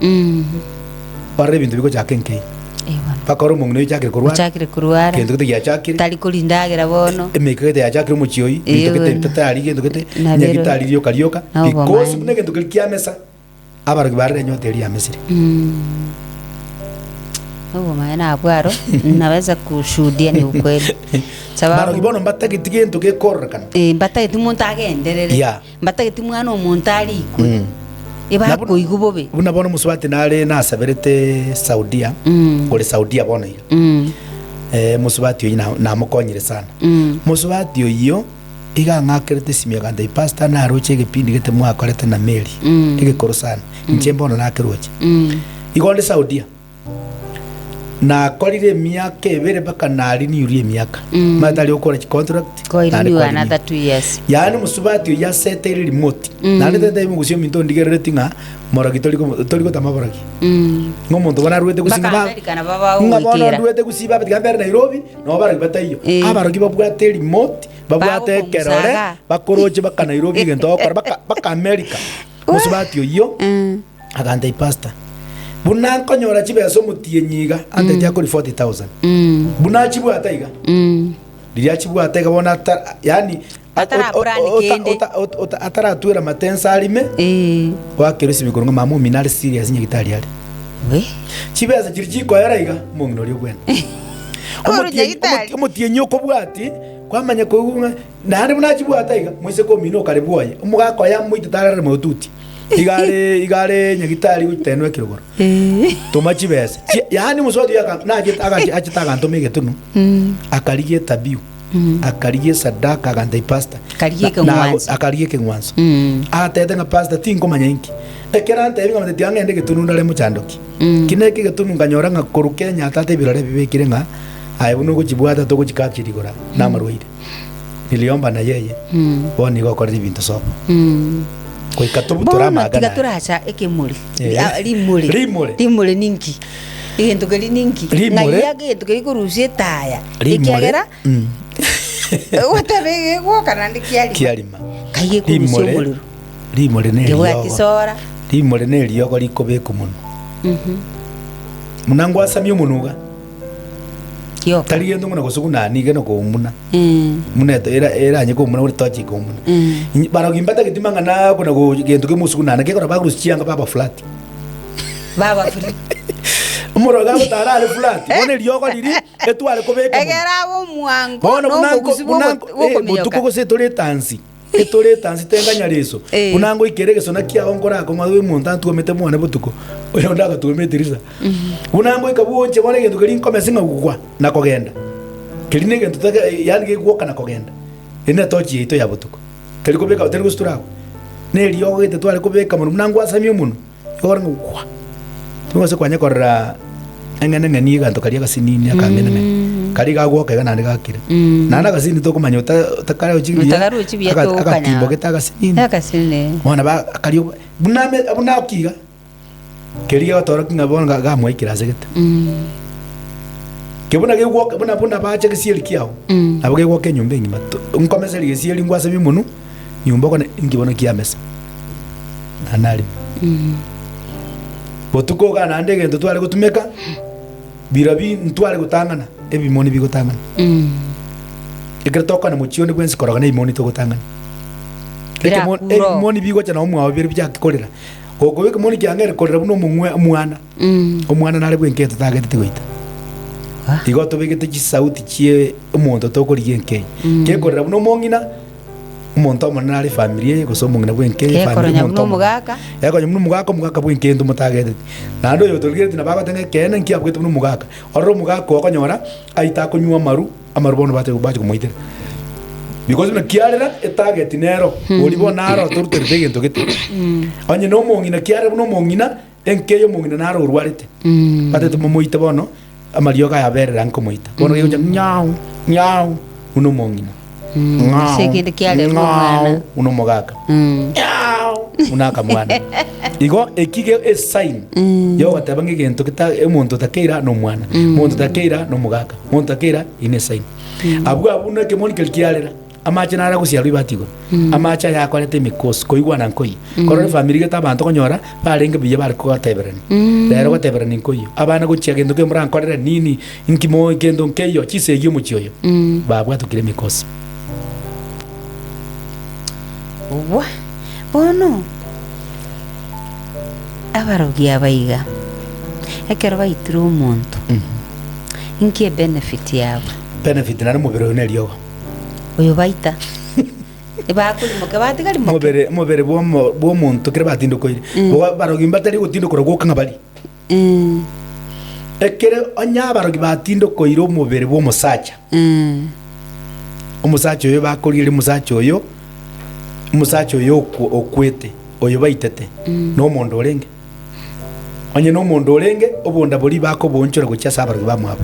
Orore ebinto bigochaka enka eyio. Eh, bono. Mpaka ore omong'ina oyio ochakire korwara, Ochakire korwara. kento gete giachakire, Tari korindagera bono. emeika gete yachakire omochie oyio, Eh, binto gete bono. tatari gento gete, Nabero. nyagitari rioka rioka, Nabo because bomaene. buna egento keria kiamesa, abarogi barire enyota eria yamesire. Obomaene abwo aro naweza kushuhudia ni ukweli Barogi sababu bono mbatageti gento gekororekana. eh, mbatageti monto agenderere Yeah. mbatageti mwana omonto arikwe Mm. ebakoigwa bobe Buna bono omosubati nare nasaberete Saudia, Mm. ore Saudia bono iga. Mm, Eh, mosubati oyio na- namokonyire sana. mm, Mosubati oyio iga ang'akerete esimi agantebia pastor naroche egepindi gete mwakorete na Mary Mm. egekoro sana inche mbono nakeroche. mm. Igo onde Saudia Nakorire emiaka ebere mpaka nariniurie emiaka. Mm. Omanyete aria okora chicontract, Koirinywa naende kwarinigwa. another 2 years. Yaani omosubati oyio aseteire remote. Mm. Naende tete omogusia ominto ondigerereti ng'a morogi tori komo- tori gotama borogi. Mm. Ng'a omonto bono arwete gusii Mpaka ng'a ba- America nabo ng'a bono bagoikera. ndwete gusii babe tiga mbere Nairobi, nabo barogi bataiyo. Eh. Abarogi babwate remote, babwate Bagokongusa ekerore, igaa. bakoroche baka Nairobi egento bagokora baka baka America. Mosubati oyio. Mm. Agantebia, Pastor, buna nkonyora chibesa omotienyi iga, antebetie akori 40,000. Mm. Buna achibwate iga, Mm. riria achibwate iga bono ata, yaani Atara o- o- plan o- ota- kende. ota- ota- ota- ataratwera amatenso arime, Eh. goakera esimi korwa ng'a mama omino are serious nyagitari are. We. Chibesa chiria chikoera iga, omong'ina oria ogwena. Oru Omotienyi nyagitari. omotie- omotienyi okobwati, kwamanya koigwa ng'a naende buna achibwate iga, moiseke omino okare bwoye, omogaka oye amoitete arare motuti. Iga are iga are nyagitari gotenwa ekerogoro. Toma chibesa. Chi- Yaani omosubati oyo aka- nachete agachi- achete agantoma egetunu, akarigia etabiu, akarigia esadaka agantebia pastor. Akarigia na- na- ekeng'wanso. akarigia ekeng'wanso. Mm. Agatete ng'a pastor tinkomanya inki. Ekero antebia ng'a tiga ng'ende egetunu ndare mochandoki. Mm. Ki neke egetunu nkanyora ng'a korwa Kenya tata ebirore bibekire ng'a aye buna ogochibwata togochikapture igoro aa, namarwaire. Niliomba na yeye, Mm. bono nigo okorire ebinto sobo. Mm. Goika tobutore Bono amagana tiga aya. toracha ekemore Eh. Ah, rimore Rimore. rimore ninki egento keria ninki Rimore. ng'ai ake egento keria korusia etaya Rimore. ekiagera Mm. ogoteba egegwoka naende kiarima Kiarima. kai gekorusia Rimore. omorero Rimore ne kebwati eriogo. sora Rimore ne eriogo rikobekwa mono. Muna ngwasamia omonwa iga. Kioka. Tari gento ng'una gose buna nigo na koumuna. Mm. Muna eto era eranye koumuna buna tochi koumuna. Mm. Inye- Barogi mbatageti mang'ana kona go gento kemosugunana gekora bagorusia chianga baba flat. Baba free. Omorogi agotara are flat. Bono eriogo riri etware kobeka mono. Egera abe omwango Bono buna nko- nobogusu buna nko- eh, bwokominyoka. botuko gose etore etansi. Etore etansi tenga nyareso. Eh. Buna ngoikere egesona kiao nkorakong'a oyo omonto antwomete mwane botuko, oyonde agatwoma etirisa. Buna ngoika bwonche bono egento keria nkomesa ng'a gwa na kogenda. Keria na egento toge yaani gegwoka na kogenda. Eri ne etochi yaito ya botuko. Teri kobeka teri gosutura agwo. Na eriogo gete tware kobeka mono buna ngwasamia omonwe, igo okore ng'a gwa. Ting'o kwanya korora eng'eneng'eni egento karia agasinini akang'eneng'eni. Karia gagwoka iga naende gakire. Naende agasinini tokomanya ota otakarochi buya, Otakarochi buya aga- tokanya. agatimbogete agasinini. Agasinini. Bono ba karia buna ame buna akia iga, keria gegotorokia ng'a bono ga- gamwaikire ase gete. Ke buna gegwoka buna buna bacha gesieri kiao, nabo gegwoka enyomba engima to nkomeseria gesieri ngwasabia omonwe, nyomba okone inki bono kiamesa. Naende narimo. Botuko iga naende egento tware gotumeka, birabi ntware gotang'ana, ebimoni bigotang'ana. Ekero tokwana mochie onde bwensi koroga na ebimoni togotang'ana. Ekemo- Birakure oo. Ebimoni bigocha nabo mwabo bire bichake korera. Gokoba ekemoni kiang'e ere korera buna omong'we omwana. Omwana nare bwenka etotagete tigoita. Igo tobegete chisauti chie omonto tokorigia enkei. Kekorera buna omong'ina, omonto omonene are efamiri eye gose omong'ina bwa enkei efamiri Gekoronya omonto buna omonene. omogaka. Gekonya buna omogaka, omogaka bwa enkei ntomotageteti. Naende oyo otorigeretie nabo agoteba ng'a ekeene nki abwete buna omogaka. Orore omogaka oo okonyora aite akonywa amaru, amaru bono bache bache komoitera. Because buna kiarera etarget nero, oria bono naro toruterete egento gete. Onye na omong'ina kiarera buna omong'ina, Enka y'omong'ina naro orwarete, batete momoite bono, amariogo aya aberere ang'e komoita. Bono gegocha ng'au, ng'au, buna omong'ina. Ng'au, Ase ekende kiarerwa ng'au, omwana. buna omogaka. Ng'au, buna akamwana. Igo eki ge esign yogoteba ng'a egento geta omonto otakeira nomwana, omonto otakeira nomogaka, omonto otakeira eyio ne esign. Abwo abwo buna ekemoni keria kiarera. Amache naro agosiarwa ribati igoro, amache aya akoreta emikosi, koigwana nkoiyo. Korora efamiri gete abanto okonyora barenge buya bare kogoteberania, rero goteberania nkoiyo. Abana gochia gento kende morankorere nini, inki mo gento nkeiyo, chisegi omochie oyo, babwatokire emikosi. Wah! Bono abarogi aba iga, ekero baitire omonto, inki ebenefit yabo? Benefit nare omobere oyo neriogo. Oyo baita. Ebakorimoka batiga rimoke. Omobere omobere bw'omo bw'omonto kere batindokoire. Boka barogi mbatari gotindokora gwoka ng'a bari. Mm. Ekere onye abarogi batindokoire omobere bw'omosacha, Mm. omosacha oyo bakorigereria omosacha oyo, omosacha oyo okwo okwete, oyo baitete, na omonto orenge. Onye nomonto orenge, obonda boria bakoboonchora gochia ase abarogi bamwabo.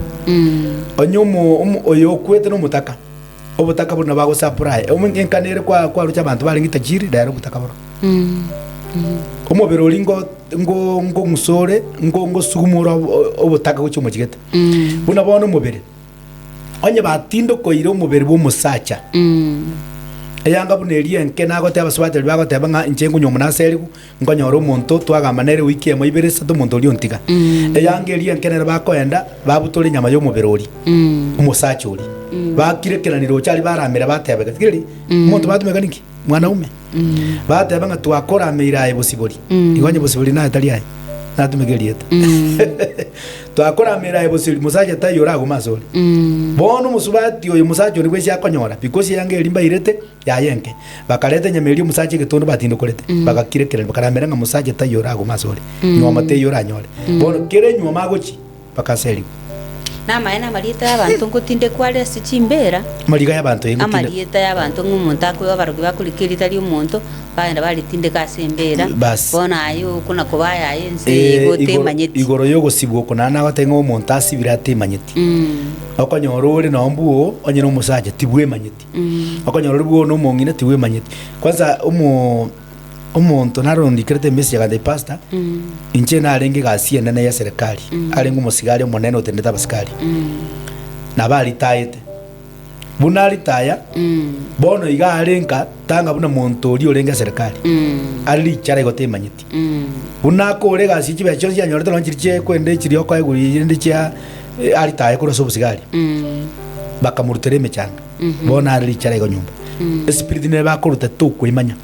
Onye omo- omo- oyo okwete nomotaka, obotaka boria nabo agosupply. Omo- Enkana ere kwa- kwaroche abanto barenge tajiri, rero obotaka boro. Omobere oria ngo- ngo- ngong'usa ore, ngo- ngosuguma ore obo- obotaka gochia omochie gete. Buna bono omobere, Onye batindokoire omobere bw'omosacha, eyanga buna eria enke nagoteba abasubati baria bagoteba ng'a inche nkonywa omuna ase erigu, nkonyora omonto twagamba nere ewiki emo ibere isato omonto oria ontiga. Eyanga eria enke nere bakoenda babutore enyama y'omobere oria, omosacha oria. Bakirekerania roche aria baramera bateba iga, tiga riria, omonto batumeka ninki? Mwanaume. Bateba ng'a twakorameire aye bosibori, igo onye bosibori naye tari aye, natumeke erieta. Twakorameire aye bosibori, mosacha taiyo oragome asore. Bono omosubati oyo omosacha onde bwensi akonyora, because eyanga eria mbairete yaye enke, bakareta enyama eria omosacha egetondo batindokorete, bagakirekerania bakaramera ng'a mosacha taiyo oragome asore, nyuoma teiyo oranyore. Bono kera enyuoma agochia, bakaserigwa. Namaene amarieta y'abanto ngotindekwa are ase chimbeera. Amariga y'abanto eye ngotindekwa. Amarieta y'abanto ng'a omonto akoigwa abarogi bakorika erieta ri'omonto, bagenda baritindeka ase embeera. Bas. Bono aye okona koba ayaye ense eye Eh, igo igoro, otemanyeti. igoro y'ogosibwa oko naende nagotebia ng'a omonto asibire atemanyeti. Okonyora ore noo mbwoo onye na omosacha tibwemanyeti. Okonyora ore bwoo na omong'ina tibwemanyeti. Kwanza omo Omonto naro ondikerete emessage agantebia pastor, inche narenge egasi enene ya serikali, arenge omosigari omonene otenenete abasikari, nabo aritaete. Buna aritaya, bono iga are nka tanga buna monto oria orenge eserikali, are richara igo temanyeti. Buna akore egasi chibesa chionsi anyorete nonye chiria chia kwende chiria okoegwa rinde chia aritaye korwa ase obosigari, bakamorutera emechando, bono are richara igo nyomba. Espiriti nere bakoruta tokoimanya.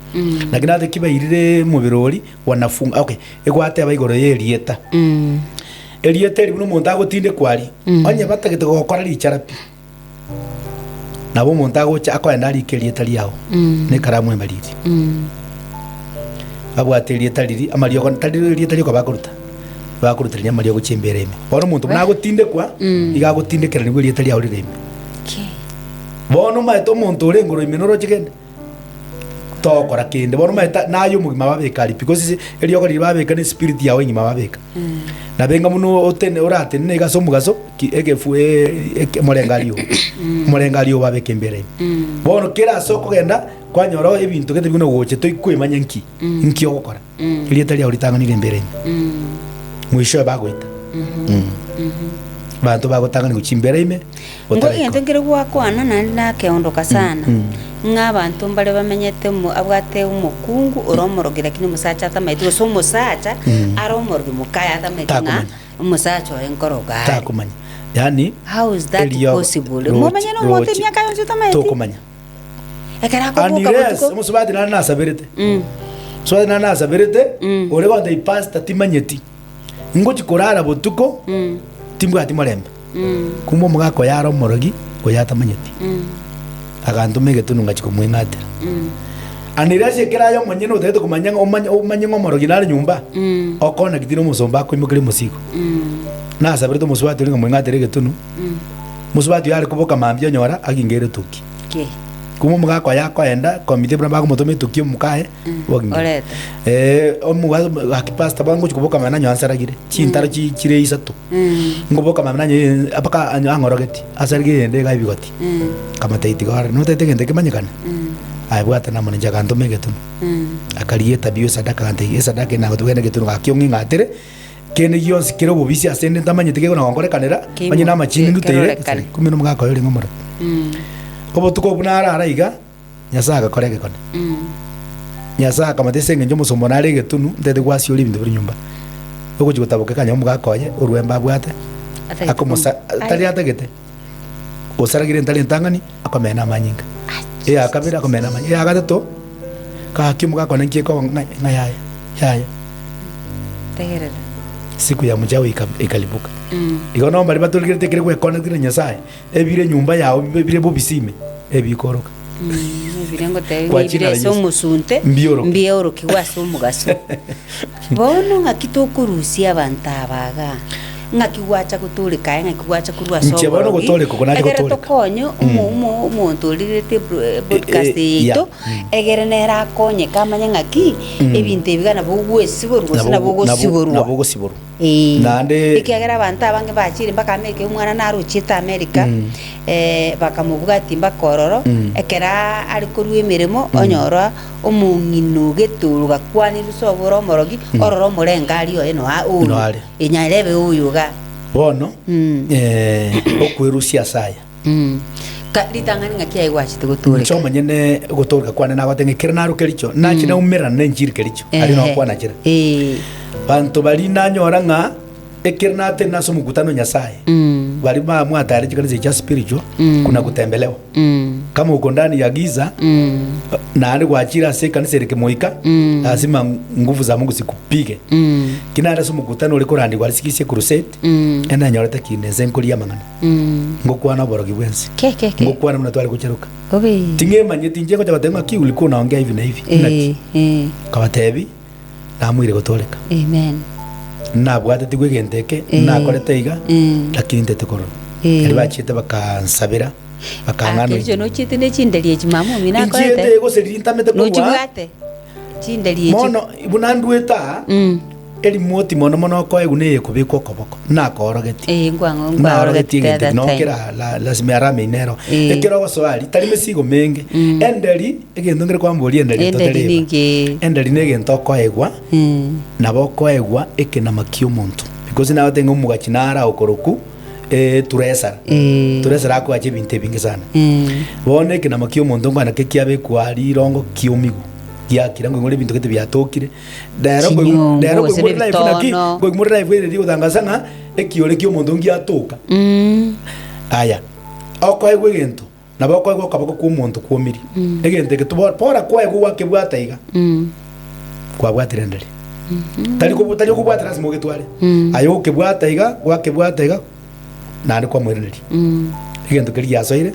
Lakini ase ki bairire omobere oria wanafunga okay egwateba igoro y'erieta. Erieta eri buna omonto agotindekwa aria, onye batagete gokora richara pi, nabo omonto agocha akoenda arike erieta riao na ekaramu emariri. Babwate erieta riria amariogo tari erieta rioka bakoruta, bakoruterania amariogo gochia embera ime. Bono omonto buna agotindekwa, iga agotindekeranigwa erieta riao rire ime. Bono omanyete omonto ore engoro ime noroche kende? Togokora kende. Bono omanyete naye omogima babeka aria pi, gose ase eriogo riria babeka na espiriti yao engima babeka. Nabo enga buna otene oratenene iga ase omogaso ki egefu eke omorengari oo, omorengari oo babeka embera ime. Bono kera ase okogenda, kwanyora ebinto gete buna gocha toikwemanya nki, nki ogokora. Erieta riao ritang'anire embera ime. Mwishowe bagoita. Abanto bagotang'ani gochia embera ime. Nigo otaraika. egento nkere gwakwana naende nakeondoka sana, ng'a abanto mbare bamenyete omo abwate omokungu ore omorogi lakini omosacha atamaeti gose omosacha are omorogi mokaye atamaeti ng'a Takomanya. omosacha oye nkoroga are. Takomanya. Yaani How is that eriogo possible? roche- Momanye na omonto roche- emiaka yonsi otamaeti? Tokomanya. Ekero akoboka Unless botuko. omosubati nare nasaberete. Omosubati nare nasaberete, ore gontebia pastor timanyeti. Ngochi korara botuko, timbwati morembe. Kumbe omogaka oye are omorogi, oyo atamanyeti. Agantoma egetunu ngachia komweng'atera. Anire ase ekero aye omonyene otagete komanya ng'a omanye omanye ng'a omorogi nare nyomba, okonekiti na omosomba akoimokeria omosigo. Nasaberete omosubati oria ng'a mweng'atere egetunu, omosubati oyo are koboka mambia onyora agingeire etuki. Ki? Kumbe omogaka oye akoenda komiti buna bagomotoma etuki omokaye, ogingeire. Oreta. Eh, omoga gaki pastor bono ngochia koboka mambia nanyora nsaragire, chintaro chi chire isato. Nkoboka mambia nanyora mpaka ang'orogeti, asarigire eyende iga ebigoti. Nkamotebia tiga ore, notagete egento kemanyekane? Aye bwatana amo ninche agantoma egetunu. Akarigia etabiu esadaka agantebia esadaka eye nagotebia genda egetunu gaki ong'ing'atere, kende gionsi kere obobisi ase 'nde ntamanyeti kegona gonkorekanera, Keimo- onye namachini nduteire, kerorekane. kumbe na omogaka oyo orenge omorero. Obotuko obwo narara iga, Nyasae agakora egekone. Nyasae akamotebia ase eng'encho omosomba one are egetunu, ntagete gwasioria ebinto bire nyomba. Ogochia gotaboka ekanyora omogaka oye, orwembe abwate, Atagete akomosa komo- tari atagete, osaragire entari entang'ani, akomena amanyinga. Eya kabere akomena amanyinga, eya gatato, gaki omogaka one nki ekoba ng'a ng'a yaya, yaya. Tegerera. Siku ya mchawi ika- ikalipuka. Igo nabo baria batorigerete ekere gwekonectire na Nyasaye, Ebire enyomba yao bibe bire bobisi ime, ebikoroka. Ebire ngotebia Kwa ng'a jina ebire la ase Yesu. omosunte Mbioroke. mbiorokigwe ase omogaso. Bono ng'aki tokorusia abanto aba igaa? Ng'aki gwacha gotooreka aye, ng'aki gwacha korwa ase Inche bono oborogi? gotooreka oko nache Egere gotooreka. tokonye omo- omo- omonto origerete ebro- ebodcast Eh, eh, eye yaito, yeah. egere nere akonyeke amanye ng'aki, ebinto ebi iga nabo ogwesiborwa gose nabo ogosiborwa. Nabo ogosiborwa. Ee, Naende- ekiagera abanto abange bachire mpaka Amerika, omwana naro ochiete Amerika, bakamobwatia mpaka ororo, ekero are korwa emeremo, onyora omong'ina ogete ogakwanire ase oboro omorogi, ororo omorengari oye noa oyo, Noa are. nyarebe oyo iga. Bono, okwerusia ase aya. Ka ritang'ani ng'aki aye gwachete gotooreka? Inche omonyene ogotooreka kwane nagote ng'a ekero narwa Kericho, nache naumerana na enchiri Kericho, aria nao kwanachera. Ehe. Banto baria nanyora ng'a ekero natenena ase omokutano o Nyasaye, baria bamwatare chikanisa echi chia spiritual, kuna kutembelewa. Kama uko ndani ya giza, naende gwachire ase ekanisa ere kemoika, lazima nguvu za Mungu zikupige. Ki naende ase omokutano ore korandigwa aria Sigisi crusade, enanyorete kinde inse nkoria amang'ana. Ngokwana oborogi bwensi. Ke, ke, ke. Ngokwana buna tware gocharoka. Obe. Ting'emanyeti inche ngocha goteba ng'a ki ulikuwa unaongea hivi na hivi. Naki? Eh, eh. Nkabatebi, namoire gotooreka. Amen. Nabwatetigwe egento eke, Eh. nakorete iga, Eh. lakini ntete korora. Eh. Erio bachiete bakansabera, bakang'ana Kericho nochiete ne chinderi echi mama omino Inchiete akorete. gose riria ntamete korwa. Nochibwate chinderi echi. Mono buna ndwete aa, Mm. Erimoti mono mono okoegwa neye ekobekwa okoboko, nakoorogetie. Eh, nkwang'o Naorogetie nkwaorogetie egento that noo time. kera la- lazima arame inero. Eh. Ekero ogosoa aria, tari mesigo menge. Enderi, egento nkere kwamboria enderi Enderi totereba. ninki? Enderi na egento okoegwa, Mm. nabo okoegwa ekenama kia omonto. Because nagoteba ng'a omogachi nare agokorokwa turesara. Eh. Turesara akogacha ebinto ebinge sana. Mm. Bono ekenama kia omonto nkwana kekiabekwa aria rirongo kiomigwe, giakira nkoigwa ebinto gete biatokire. Rero nkoigwa- Chinyongo rero gose nkoigwa life naki, nebitono. nkoigwa life ere rigotangasa ng'a ekiore kia omonto ngiatoka. Mm. Aya, okoegwa egento, nabo okoegwa okoboko kwa omonto kwomirie. Egento eke tobo bora kwaegwa gwakebwata iga, Mm. kwabwatire ndari. Tari kobu tari okobwata lasima ogetware. Aye okebwata iga, gwakebwata iga, naende kwamoiraneria. Mm. Egento keria giasoire.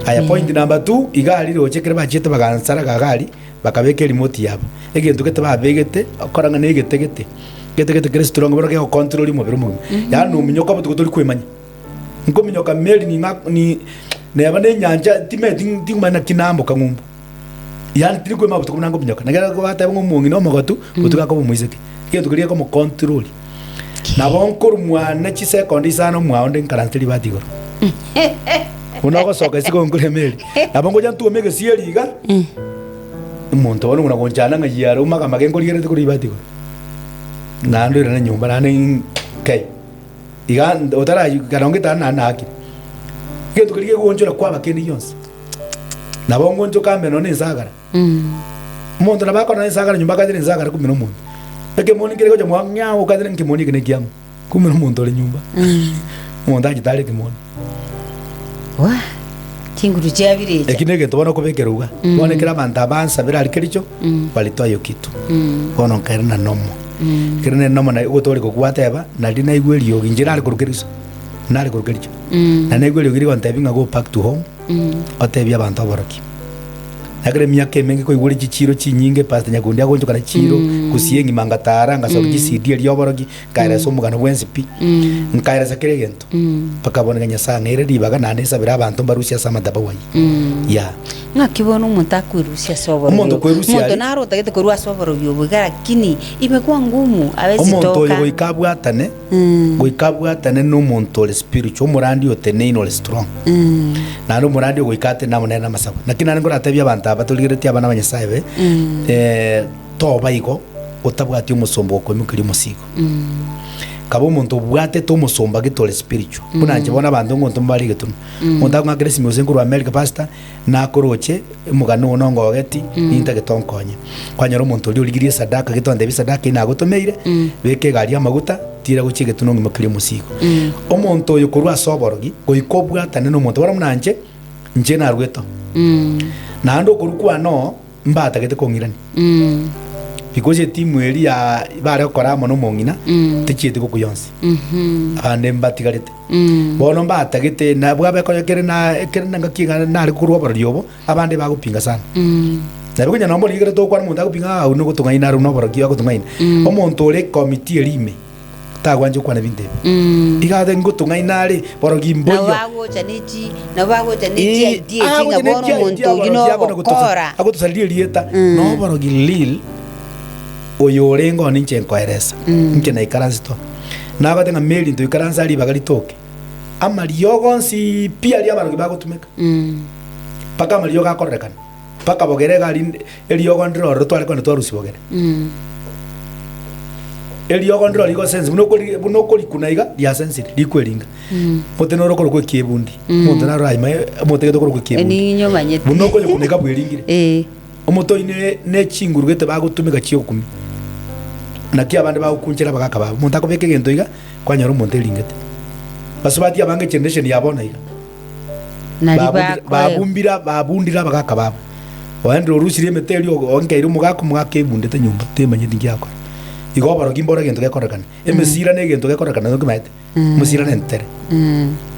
Aya point number two, iga aria roche ekero bachiete bagansara iga aria, Bakabeka erimoti yabo, egento gete babegete, okora ng'a negete gete, gete gete kere strong bono kegocontrol omobere omogima. Yaani nominyoka obotuko tori kwemanya. Nkominyoka meri ning'a ni neba na enyancha timanyeti ting'omanya naki namboka ng'umbu. Yaani tiri kwemanya botuko buna nkominyoka. Naki bateba ng'a omong'ina omogotu, botuko akoba omoiseke. Egento keria gekomocontrol. Nabo nkorwa mwane chisekondi isano mwao onde nkaransete ribati igoro. Buna ogosoka isiko nkore emeri. Nabo ngocha ntuome egesieri iga, omonto bono buna gonchana ng'a yie are omagamage nkorigererete korwa ribati igoro. Naende oirane nyomba naende nkei. Iga otaraikara ongetana naende naakire. Egento keria kegoonchora kwaba kende gionsi. Nabo ngonchoka mbe nonya na ensagara. Omonto nabo akore ensagara nyomba akatire ensagara kumbe na omonto. Ekemoni nkere gocha mwao ng'aa okatire nkemoni eke nekiang'o. Kumbe na omonto ore nyomba. Omonto achete are ekemoni. Wah! Chinguru chia birecha. Eki negento bono okobekera iga. Bono ekero abanto aba bansabire aria kericho, baritoa eyo kitu. Bono nkairana nomo. Ekero nairana nomo na ogotooreka okwo gwateba, nario naigwa eriogi, inche nare korwa keriso. Nare korwa Kericho. Na naigwa eriogi rigontebia ng'a go back to home, otebie abanto oborokia. Ekero emiaka emenge koigure chichiiro chinyinge Pastor Nyakundi agonchokana chiiro, gusii engima ngatara ngasokia chiCD eria y'oborokia, nkaeresa omogano bwensi pi, nkaeresa kera egento, mpaka bono iga Nyasae ang'eire ribaga naende nsabere abanto mbarusie ase amadhabahu ayio. Yeah. Ng'aki bono omonto akwerusia ase oborogi Omonto obo? kwerusia Omonto aria- naro otagete korwa ase oborogi obo iga lakini imekwa ngumu abe Omonto oyo sitoka. goika abwatane, goika abwatane na omonto ore spiritual, omorandi oteneine ore strong. Naende omorandi ogoika atene amo nere namasabo. Naki naende nkoratebie abanto aba torigeretie abana ba Nyasaye be, toba igo otabwati omosomba okoimokeria omosigo. Kaba omonto obwatete omosomba gete ore spiritual. Buna inche bono abanto ngontoma bare egetunwa. Omonto akong'akera esimi gose nkorwa America pastor, nakoroche omogano oo nongogeti, nintagete onkonye. Kwanyora omonto oria origirie esadaka gete ontebie esadaka eye nagotomeire, beka egari amaguta, tira gochia egetunwa ong'imokerie omosigo. Omonto oyo korwa ase oborogi, goika obwatane na omonto bono buna inche, inche naruete oo. Naende okorwa kwane oo, mbatagete kong'irania. Because etimu eria ya bare gokora amo na omong'ina, techieti gokwa yonsi. Abande mbatigarete. Bono mbatagete nabwo abekonya kere na ekere na ngaki ng'a nare korwa oborori obo, abande bagopinga sana. Nabo konya nomba ekero togokwana omonto agopinga ng'a oyio nogotong'aina are noborogi agotong'aina. Omonto ore ekomiti eria ime, tagwancha gokwana ebinto ebi. Iga ate ngotong'aina are, borogi Nabo mboiyo. bagocha ne chi nabo bagocha ne chi Ee, idea echi ng'a agocha ne bono chi omonto idea oyio oborogi akona gotosa- nogokora. agotosareria erieta, noborogi lil oyo orenge one inche nkoeresa, inche naikaransete oo. Nagote ng'a Mary ntoikaranse aria ribaga ritoke, amariogo onsi pi aria abarogi bagotumeka, mpaka amariogo akororekana, mpaka bogere iga aria eriogo ndire ororo tware kogenda twarusia bogere. Eriogo ndire ororo rigo sense buna okori buna okorikuna iga riasensire rikweringa. Omote noro okorokwa ekiebundi, omonto naro aime omote gete okorokwa ekiebundi. Ninye omanyete. Buna okoyokuna iga bweringire. Eh. Omote oyio ne ne chinguru gete bagotumeka chi'ogokumia. Naki abande bagokunchera abagaka babo. Omonto akobeka egento iga, kwanyora omonto eringete. Basubati abange generation ya bono iga, Nari babundire bakoegwa. babumbire babundire abagaka babo. Oendire orusirie emete eria ogo onkeire omogaka omogaka ebundete nyomba temanyeti nki agokora. Igo oborogi mboro egento gekorekana. Emesira na egento gekorekana nokemaete. Omosira nentere.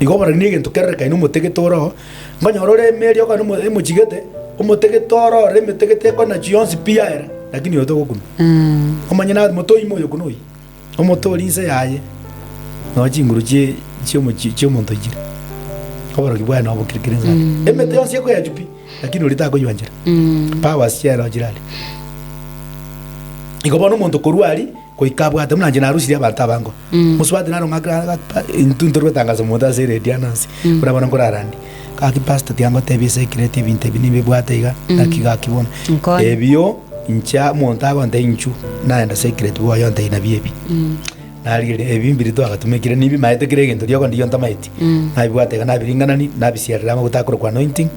Igo oborogi na egento kerorekaine omotegete ore oo, nkonyora ore emeri okonyora omo emochigete, omotegete ore ore emetegete ekona chionsi pi yaera, lakini oyo togokunwa. Omanye na mote oime oyo okuna oyio, omote oria inse yaye, noo chinguru chie chiomochi chiomonto chire. Oborogi bwaye nabo bokirikire inse aria. Emete yonsi ekoyachwa pi, lakini oria takoywa nchera. Powers chiaye noo chire aria. Igo bono omonto korwa aria. Goika abwate buna inche narusirie abanto abango. Mosubati naro ng'akire aa pa intwe ntori gotangasa omonto ase eredio ande onsi, buna bono nkorarandie. Gaki pastor tiga ngotebie secret ebinto ebi nimbibwate iga, naki gaki bono. Nkonye. Ebio inche omonto agontebia inchuo, naenda secret bwoye ontebia nabio ebi. Narigereria ebi mbiri twagatumekire nibimaete kera egento rioka ndiyo ntamaeti. Nabibwate iga nabiringanani, nabisiarera amaguta akorokwa anointing,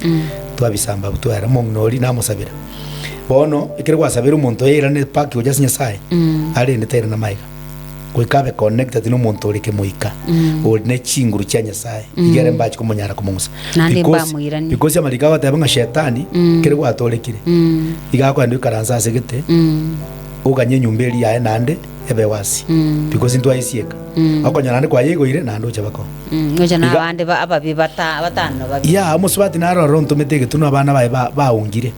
twabisamba abwo twaera. Omong'ina oria namosabera. Bono ekero gwasabire omonto oirane back gocha ase Nyasaye, arende tairana magega, goika abe connected na omonto ore kemoika, ore ne chinguru chia Nyasaye, iga ere mbache komonyara komong'usa. Naende Because- mbamoiranie. because amariko agoteba ng'a shetani, ekero gwatorekire, iga akoenda oikaranse ase gete, oganye enyomba eria yaye naende ebe wasi, because intwaesieka. Okonyora naende kwayeigoire naende ocha bakong'u. Gocha na Iga- abande ba- ababe bata- batano babe. Ya, omosubati naro ororo ontomete egetunwa abana baye ba- baungire.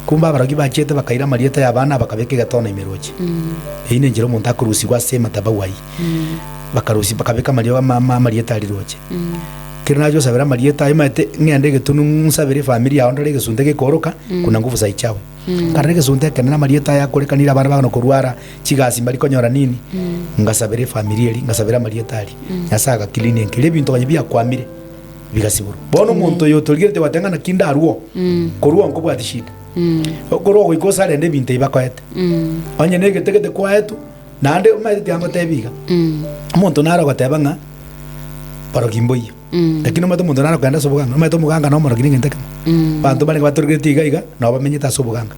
Kumbe abarogi bachiete bakaira amarieta y'abana bakabeka egetono ime roche. Eyio nenchera omonto akorusigwa ase ematabau ayio. Bakarusia bakabeka amario ama- ama- amarieta aria roche. Kero nacha gosabera amarieta aye omanyete ng'ende egetunu nsabere efamiri yao ndore egesunte gekooroka kuna nguvu za ichawe. Nkarora egesunte ekenene amarieta aya akorekanire abana bagana korwara chigasi mbari konyora nini, ngasabera efamiri eria, ngasabera amarieta aria. Nyasae agaclean enka eria ebinto konya biakwamire bigasiborwa. Bono omonto oyo otorigerete gwateba ng'a naki ndarwoo, korwa oo nkobwati shida. Korwa oo goika osarende ebinto ebi bakoete. Onye na egete gete kwaetwe, naende omanyete tiga ngotebi iga, omonto nare ogoteba ng'a borogi mboiyo. Lakini omanyete omonto nare okogenda ase oboganga, omanyete omoganga na omorogi na egento ekemo. Abanto barenge batorigereti iga iga, nabo bamenyete ase oboganga.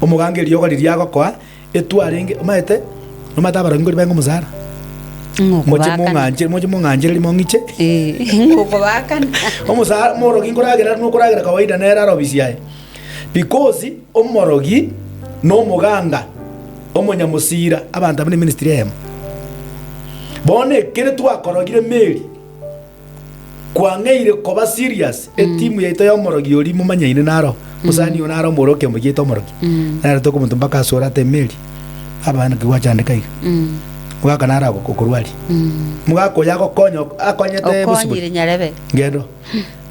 Omoganga eriogo riria agokoa, etwarenge, omanyete, omanyete abarogi nkori barenge omosara. Moche Ng'okobakana. mong'anche, moche mong'anchererie mong'iche. Eh, ng'okobakana. Omosara, omorogi nkoragera are nokoragera kawaida nere are obisi yaye. Because omorogi na omoganga, omonyamosira, abanto abwo ne ministry eyemo. Bono ekere twakorogire meri. Kwang'eire koba serious etimu yaito y'omorogi oria momanyaine naro mosani oyo naro omoro ekeombe giaito omorogi nere tokomonto mpaka ase ore ate emeri abana naki gwachandeka iga mogaka naro ago okorwaria mogaka oyo agokonya akonyete bosibore Okonyire nyarebe. ngendo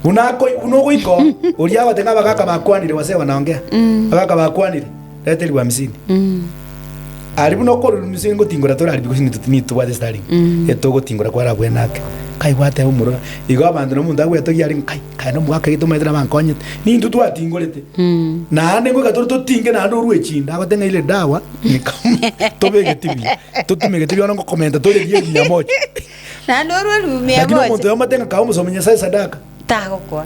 buna ako buna ogoika oo oria agote ng'a abagaka bakwanire wazee wanaongea abagaka bakwanire reta elifu hamsini Aria buna okorwa mise ngotingora tore aria because nitwe nitobwate sterling etogotingora kwarabwene ake kai gwateba omorware igo abanto na omonto agwetogia are kai kaye na omogaka gete omanyete nabankonyete nintwe twatingorete naende ngoika tore totinge naende orwe echinde agote ng'a ile dawa ni kama tobegeti buya totumegeti buya bono ngokomenta tore eria mia moja Naende orwe elifu mia lakini moja. omonto oyo omanyete ng'a kae omosomi nyasaye sadaka Tagokwa.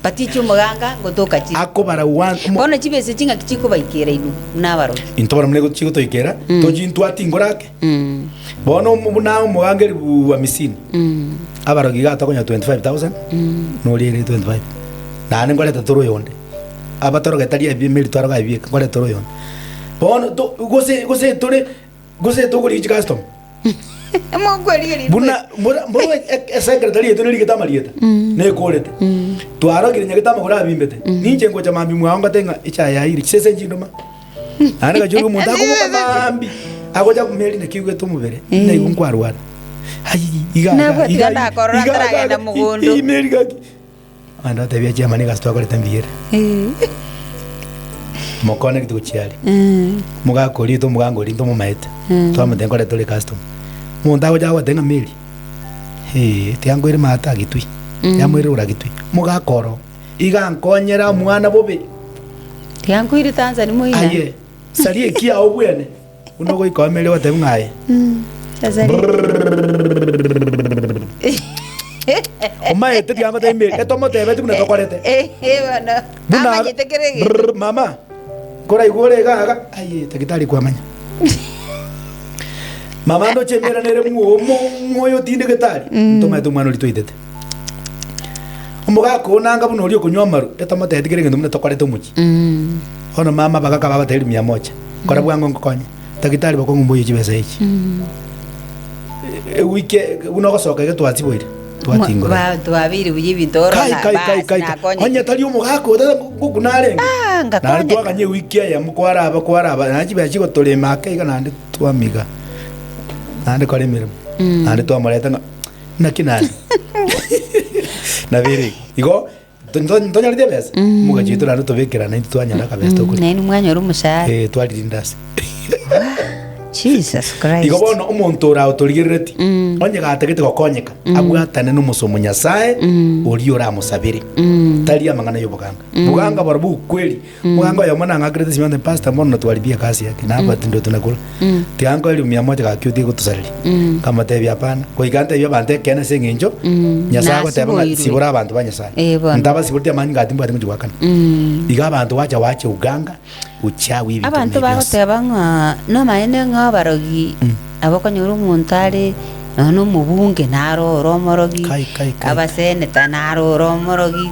Batiche omoganga gotoka chire. Akobara one omo Bono chibesa ching'aki chikobaikera inwe buna abarogi. Intwe barabwo nigo chigotoikera, tochi intwe atingore ake. Bono omo buna omoganga elifu hamisini, abarogi iga tokonya 25000, noria ere 25, naende nkoreta tore oyonde. Abatoroge tari ebi emeri twaroga ebieka, nkoreta tore oyonde. Bono to gose gose tore gose tokorigia chicustomer. Mokwerigeria Buna buna buna esecretary yaito nerigete amarieta nekorete twarogire nyagete amagoro abimbete ninche ngocha mambia mwao ngote ng'a echae yaire chisese nchindoma naende gachia omonto akoboka maambia agocha komeri naki oigwete omobere naigwe nkwarwara ayi iga iga Nabwate iga ndakorora iga ntaragenda iga mogondo. imeri gaki Naende otebia chiamani egasi twakorete mbuya ere. Mokone gochia aria. Omogaka oria oito omoganga oria ntomomaete. Twamotebia nkore tore custom. Omonto agocha agotebia ng'a Mary, hee tiga nkoire maate agitui. Yamoirire ore agitui. Omogaka oro, iga ankonyera omwana bobe. Tiga nkoire Tanzania moina. Aye, saria ekiao bwene. Buna ogoika Mary ogotebia ng'a aye. Omaete tiga ngotebie Mary, etomotebeti buna tokorete. Buna Amanyete kera egento. Brrr, mama koraigwe ore iga iga aye daktari kwamanya mama ndoche emera nere mwomo mwoyo otindegete aria ntomaete omwana oria twaitete omogaka oo nanga buna oria okonywa amaru etomotebeti kera egento buna tokorete omochie bono mama abagaka bagotebi mia moja kora bwango nkokonye daktari bokong'u mboyie chibesa echi ewiki buna ogosoka iga twasiboire Twatingora. Ba- twabeire buya ebinto oro Kai, na kai, kai, basi kai, kai. nakonyete. Onye tari omogaka oyo tata ngokuna arenge. Ah, ngakonyeka. Naende twaganya ewiki eyemo kwaraba kwaraba naende chibesa chigotorema ake iga naende twamiga. Naende kora emeremo. Naende twamoreta ng'a naki naende. Nabo ere igo. Igo ntonyareti ebesa, omogacho oito naende tobekerana intwe twanyora akabesa tokoria. Nainwe mwanyora omoshahara. Eh, twaririnda ase. Jesus Christ. Igo bono omonto ore otorigerereti onye gatagete gokonyeka abwatane nomosomo Nyasae oria oramosabere tari amang'ana y'oboganga boganga barobwo ukweli omoganga oyomo nang'akerete esimi ante pastor bono natwaribia egasi yake nabwate ndo tunakora tiga nkoe elifu mia moja gaki otige gotosareria nkamotebia hapana goika ntebie abanto ekeene ase eng'encho Nyasae agoteba ng'a Nasiboirwe. sibora abanto ba Nyasae Eh, bono. ntabasiboreti amanyinga ati mbwate ngochia goakana iga abanto gwacha wacha uganga Uchawi ebinto Abanto buna ebio. bagoteba ng'a nomaene ng'a abarogi nabo okonyora omonto are nonya na omobunge naro ore omorogi, Kai, kai, kai. abaseneta naro ore omorogi,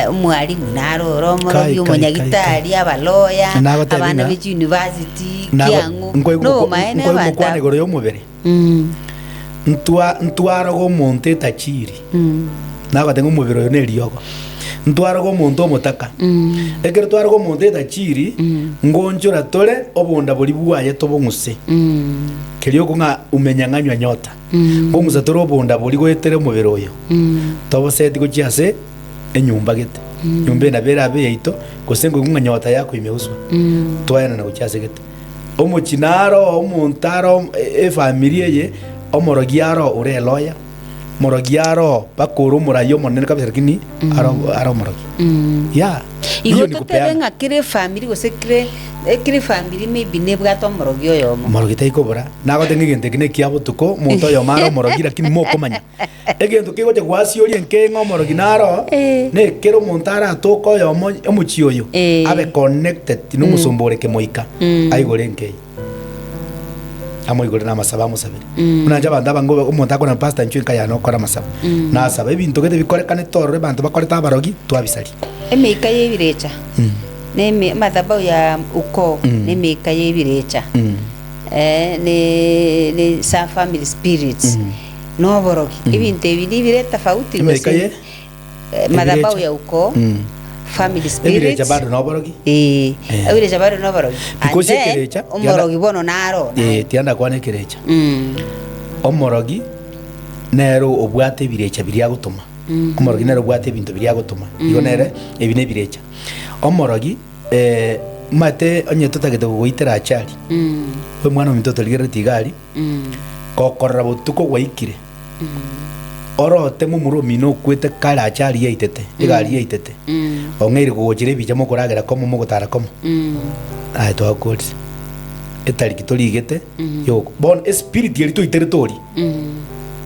omwalimu naro ore omorogi, Kai, kai, kai, omonyagitari, abaloya, Nagotebia abana ng'a- be chiuniversity, Nago- kiang'u, nkoigwa gokwa- nomaene nkoigwa abanto gokwana aba. igoro y'omobere Ntwa ntwaroga omonto etachiri nagoteba ng'a omobere oyo neriogo ntwaroga omonto omotaka ekero twaroga omonto etachiri ngonchora tore obonda boria bwaye tobong'use keria okwo ng'a umenyang'anywa nyota nkong'usa tore obonda boria goetera omobere oyo toboseti gochia ase enyomba gete nyomba eye nabo erabe eyaito gose nkoigwa ng'a nyota yakoimeuswa twaenana gochia ase gete. Omochie naro omonto aro efamiri eye, omorogi aro ore eloya, omorogi aro mpaka ore omorai omonene kabisa lakini aro are omorogi. Yeah, Igo hiyo ni totebe kupeana. ng'a kera efamiri gose kere ekere efamiri maybe nebwate omorogi oyomo. Omorogi taikobora, nagote ng'a egento eke nekia botuko, omonto oyomo are omorogi lakini mokomanya. Egento kegocha gwasioria nke ng'a omorogi naro, Eh. nekero omonto aratoke oyomo omochie oyo, Eh. abe connected nomosomba ore kemoika, aigore enka eye. Amoigore namasabo amosabere. Buna inche abanto abange omonto akona pastor inchuo enka yane okore amasabo. Nasaba ebinto gete bikorekanete ororo abanto bakorete abarogi, twabisaria. Emeika y'ebirecha, na eme amadhabahu ya ukoo, na emeika y'ebirecha, eh, ne ne some family spirits. Noborogi. Ebinto ebi nibire tofauti Emeika gose ye eh, madhabahu ebirecha. ya ukoo, Mm. family Ebirecha spirits. bado noborogi. Eh, Eh. ebirecha bado noborogi. And Because then, ekerecha, omorogi bono naro. Eh, tiga ndakwane ekerecha. Mm. Omorogi nere obwate ebirecha biria agotoma. Omorogi nere obwate ebinto biria agotoma. Igo nere ebi nebirecha. Omorogi eh, omanyete onye totagete gogoitera achari, Mm. omwana ominto otorigerereti iga aria, Mm. Gokorora botuko gwaikire, orote momura omino okwete kare ache aria aitete, egari yaitete, ong'eire kogochera ebicha mokoragera komo mogotara komo, aye twakorire. Etariki torigete yoko. Bono espiriti eria twaiterete oria,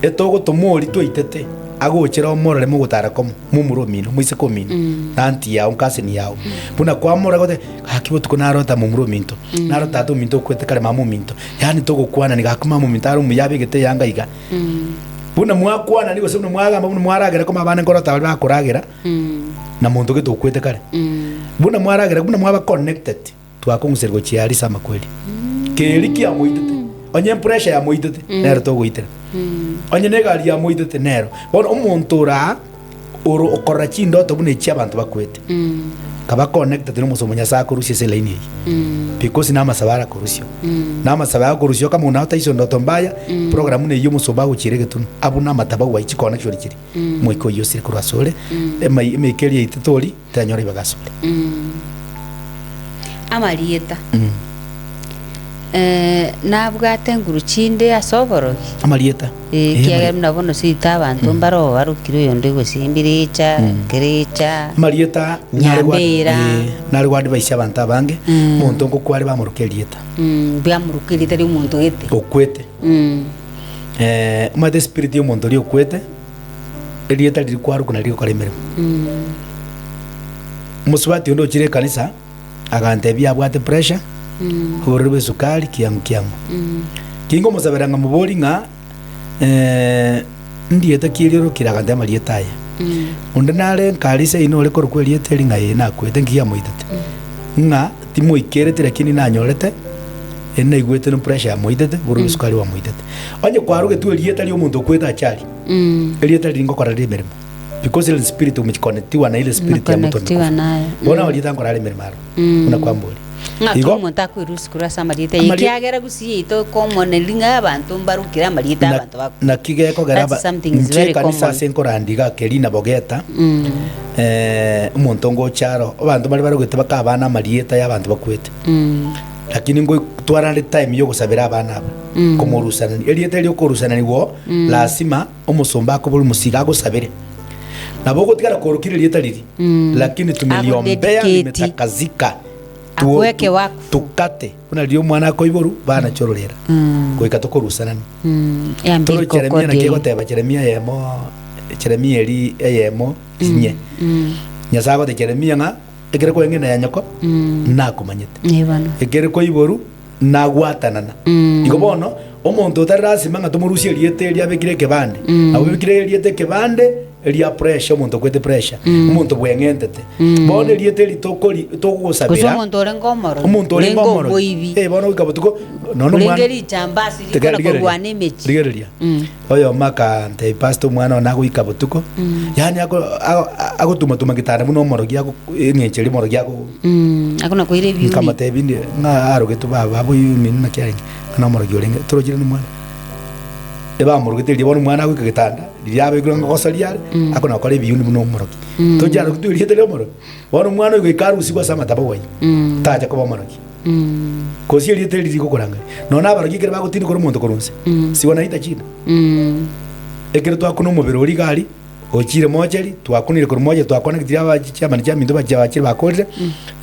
etogotoma oria twaitete, agochera omorore mogotara komo, momura omino, moiseke omino, na aunty yao, cousin yao. Buna kwamorora goteba, gaki botuko narota momura ominto, narota tata ominto okwete kare mama ominto. Yaani togokwanani gaki mama ominto are omuya abegete eyanga iga. Buna mwakwanani gose buna mwagamba buna mwaragera koma abande nkorota baria bakoragera na monto gete okwete kare. Buna mwaragera buna mwaba connected twakong'useria gochia aria ase amakweri. Keri kiamoitete onye pressure yamoitete nero togoitera. Onye na egari yamoitete nero. Bono omonto ore aa oro okorora chindoto buna echi abanto bakwete. Kaba connected na omosomo Nyasae akorusia ase elaini eyio. Because na amasabo arakorusio. Na amasabo agokorusio kama buna otaiso ndoto mbaya, program buna eyio omosomo agochiera egetunu, abwo na amatabau ayio chiconnection chiria, omoika oyio osire korwa asore, emai emeika eria yaitete oria, teranyora ribaga asore. Amarieta. Eh, nabwate nguru chinde ase oborogi. Amarieta. Eh, Eh, ekiagera amari- buna bono seito abanto mbaro barokire oyonde gose mbirecha, kerecha. Amarieta nare gwa- Nyambera. eh, nare gwa advise abanto abange, Mm. omonto ngokware bamoroka erieta. Mm, bwamoruka erieta ria omonto gete. Okwete. Mm. Eh, omanyete spirit ya omonto oria okwete, erieta riria kwarokwa nario rigokora emeremo. Mm. Omosubati onde ochire ekanisa, agantebia abwate pressure, Mm. oborwaire bwa esukari kiang'u kiang'u. Mm. Kingomosabera nkamobori ng'a eh, ndieta ki erio orokire agantebia amarieta aya. Mm. Onde nare nkare ase ino ore korokwa erieta eri ng'a ee nakwete nki kiamoitete. Ng'a timoikereti lakini nanyorete eri naigwete ne pressure yamoitete oborwaire bwa esukari bwamoitete. Onye kwarogetwe erieta ria omonto okwete achari, Mm. erieta riria ngokora rire emeremo. Because ile spirit umeconnectiwa na ile spirit ya mtu Umeconnectiwa amekufa. naye. Bono amarieta nkora are emeremo aro. Mm. Buna kwamboria. Ng'aki Igo omonto akwerusia korwa ase amarieta aye, Amari- ekiagera gusii yaito common ng'a abanto mbarukire amarieta na- abanto bakwe. naki gekogera That's aba- something is inche very ekanisa common. ase nkorandi iga Kerina Bogeta Mm. eh, omonto ngocha aro abanto bare barogete baka abana amarieta ya abanto bakwete Mm. lakini ngoi twarande time yogosabera abana aba Mm. komorusanani erieta erio okorusanani go lasima omosomba akobore omosigo agosabere nabo ogotigara korokire erieta riri Mm. lakini tumeliombea Agodedicate. limetakazika Tuo- Akweke tu- wakfu. tukate buna riria omwana akoiborwa bana chororera Mm. goika tokorusanani Mm. Eambia toro Jeremia ikokodi naki eyio. egoteba Jeremia eyemo Jeremia eri eyemo inye Mm. Nyasaye agotebia Jeremia ng'a ekere kwarenge enda ya nyoko Mm. nakomanyete Eh, bono. ekere koiborwa nagwatanana. Mm. Igo bono, omonto otari lasima ng'a tomorusie erieta erio abekire ekebande, Mm. nabo obekire erieta ekebande eria pressure, omonto okwete pressure, Mm. omonto bweng'entete. Mm. Bono erieta eri tokori Gose togosabera, omonto orenge omorogi, omonto orenge orenge omorogi. omoibi, Eh, bono goika botuko, nonya orenge omwana richambasi Tega- rikona rigereria, korwana emechie. rigereria. Mm. Oyomo akantebia, Pastor, omwana one agoika botuko, Mm. yaani ako- ago- agotumatuma getanda buna omorogi ago eng'encho eria omorogi ago Mm. Akona koira ebiuni. Nkamotebia inde ng'a arogetwe baba abo imino naki arenge, ng'a nomorogi orenge, torochire nomwana. Ebamorogete riria bono omwana agoika getanda, riria abekirwe ng'a gosoria are, Mm. akona gokora ebiyuni buna omorogi. Mm. Tochiarogetwe erieta ria omorogi, bono omwana oyo goika arusigwe ase amatabau ayio, Mm. tacha koba omorogi. Mm. Gose erieta eri rigokorangeria. Nonya abarogi ekero bagotindekora omonto korwa inse, Mm. sibanaita china. Mm. Ekero twakuna omobere oria iga aria, Ochire mocheri, twakunire korwa mocheri, twakonectire aba chiamani chiaminto bachia bachire bakorire,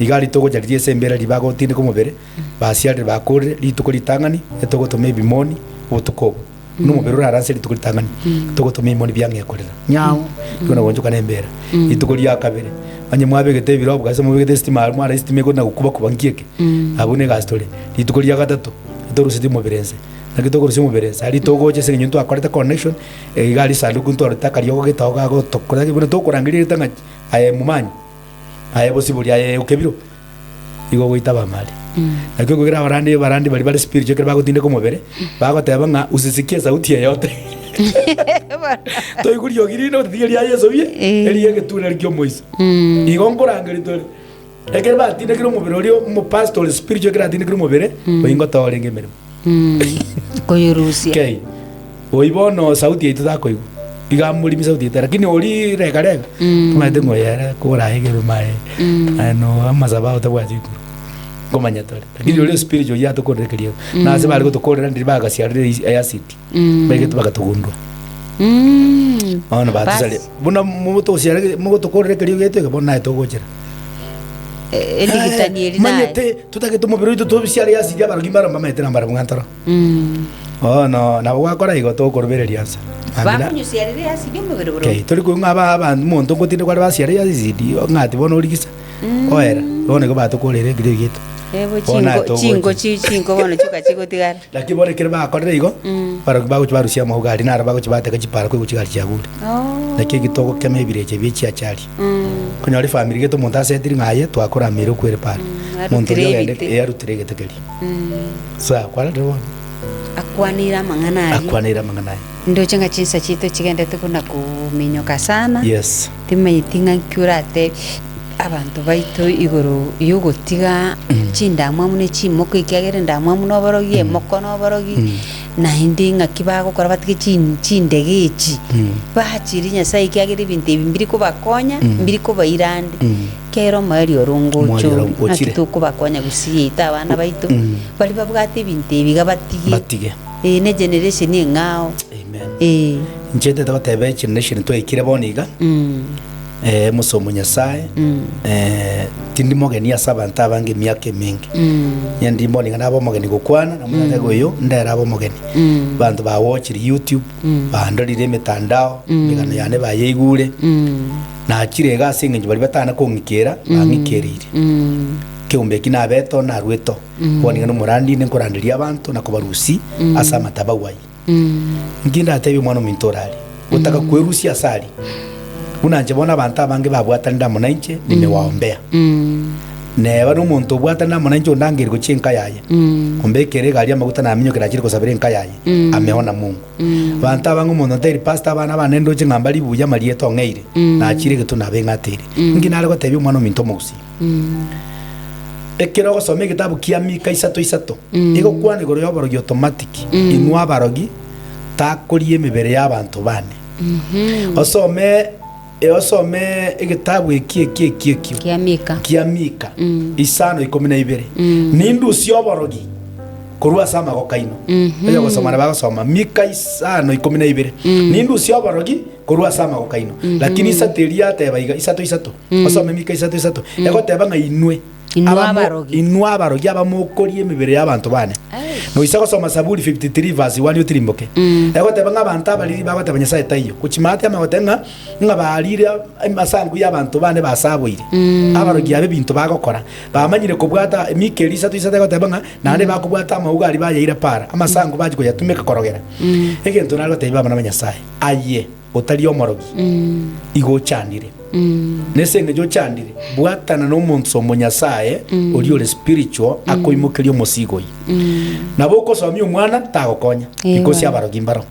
iga aria togocha riria ase embera riria bagotindeka omobere, basiarire bakorire, rituko ritang'ani, etogotoma ebimoni obotuko obwo. Buna omobere orare ase rituko ritang'ani, togotoma ebimoni biang'ea korera, nyau, igo na goonchoka na embera. Rituko ria kabere, onye mwabegete ebirobu gose mobegete estima aria mware estima ekona gokuba kuba nki eke, abwo na egasi tore. Rituko ria gatato, etorusetie omobere nse, naki tokorusia omobere nse, aria togocha ase eng'encho ntwakorete connection, Iga risanduku ntwarorete akariogo getao gagotokora, buna tokorangeria erieta ng'a aye momanyi, aye bosibori, aye okebiro, igo ogoita abamari. Naki okogera abarandi abarandi baria bare spiritual ekero bagotindeka omobere, bagoteba ng'a usisikie sauti yeyote. Toigwe riogi rinde gotatiga ria Yeso bie, Eh. erio egetunwa erio ki'omoiso. Igo nkorangeria tore. Ekero batindekire omobere oria omopastor ore spiritual ekero atindekire omobere, oyio ngotoa orenge emeremo. Koyorusia. Kei. Oyio bono sauti yaito takoigwa. Iga amorimi sauti yaito lakini oria rega rega tomaete ng'a oyo ere koraegere maye aye no amasabo ao tabwati igoro. Nkomanya tore. Lakini oria spiritual oyio atokorera ekeriago. Na ase bare gotokorera ndiri bagasiarire eacid. Baigete bagatogundua. Bono batusaria. Bas. Buna mogotosiara mogotokorera ekerio giaito eke bono naye togochera. Edigitani eri naye. Manyete totagete omobere oito tobisiare acid abarogi mbaro mbamaete na mbarabwo ng'a ntoro. Bono nabo gwakora igo tokorobereria nsa. Mambia na- Bakonyusiarire acid omobere boronge. Kei, tori koigwa ng'a aba abanto omonto ngotindekwa are basiare acid ng'ati bono origisa oera. Bono igo batokorera ekerio giaito. Ebo Bono naye chinko togocha. chinko chi chinko bono chioka chigotigara. Naki bono ekero bakorire igo, barabwo bagochia barusia amauga aria, naro bagochia bateka chipara koigwa chigari chiagure. Naki eki togokema ebirecha bie chiachari. Konyora efamiri gete omonto asetiri ng'a aye twakorameire okwere pare. Omonto Arutire oria ogende ebite. eh, arutire egete keria. Sawa, kwarorire bono? Akwaneire amang'ana aria. Akwaneire amang'ana aya. Ndoche ng'a chinsa chiaito chigendete buna kominyoka sana. Yes. Timanyeti ng'a nki oratebi abanto baito igoro y'ogotiga chindamwamu ne chimoko ekiagera endamwamu noborogi, emoko noborogi, naende ng'aki bagokora batige chin chindege echi, bachirie Nyasaye ekiagera ebinto ebi mbiri kobakonya, mbiri kobaira ande, ekiagera omoerio oro Omoerio ngocha oro ore, naki ochire. tokobakonya gusii yaito abana baito, baria babwate ebinto ebi iga batige, Batige. eh, ne generation eng'ao, Amen. eh. Inche ntete goteba egeneration twaikire bono iga, eh, omosomo Nyasaye, eh, tindi mogeni ase abanto abange emiaka emenge. Onye ndi bono iga nabe omogeni gokwana, na omonyene oyo ndere abe omogeni. Abanto bawochire YouTube, bandorire emetandao, emegano yane bayeigure, nachire iga ase eng'encho baria batana kong'ikera, bang'ikereire. Ekeombe eki nabete oo narwete oo. Bono iga nomorandi inde nkoranderia abanto na kobarusia ase amatabau ayio. Inki ndatebie omwana ominto ore aria, gotaka kwerusia ase aria? Buna inche bono abanto abange babwatanire amo nainche, nimewaombea. Neba nomonto obwatanire amo nainche ondangerie gochia enka yaye, ombekere egari amaguta naminyokere achire gosabera enka yaye, ameona Mungu. Abanto abange omonto nteiri pastor abana bane ndoche ng'a mbari buya amarieta ong'eire, nachire egetwe nabeng'ateire. Inki nare gotebia omwana ominto omogusii? Ekero ogosoma egetabu kia Mika isato isato, egokwana igoro y'oborogi automatic, inwe abarogi takoria emebere y'abanto bane. Osome eh, osome egetabu eki eki eki ekio Kia Mika. kia Mika isano ikomi na ibere nindusie oborogi korwa ase amagoko aino. Oyogosoma nabo agosoma Mika isano ikomi na ibere nindusie oborogi korwa ase amagoko aino. Lakini isato eria yateba iga isato isato Osome Mika isato isato, egoteba ng'a inwe Inwe abamo- abarogi. inwe abarogi abamokoria emebere y'abanto bane. Ai. Noisa gosoma Saburi 53 verse 1 otirimboke. Egoteba ng'a abanto abariri bagoteba Nyasae taiyo. Gochimate amagoteba ng'a ng'a barire amasanku y'abanto bane basaboire. Abarogi aba ebinto bagokora. Bamanyire kobwata Mika eria isato isato egoteba ng'a naende bakobwata amauga aria bayaira para, amasanku bachia koyatumeka korogera. Egento nare gotebia abana ba Nyasae, aye otari omorogi, igo ochandire. Nese engencho ochandire, bwatana nomonto omo Nyasaye oria ore spiritual akoimokeria omosigo oyio. Nabo okosomia omwana tagokonya Eh, because bono. abarogi mbaro.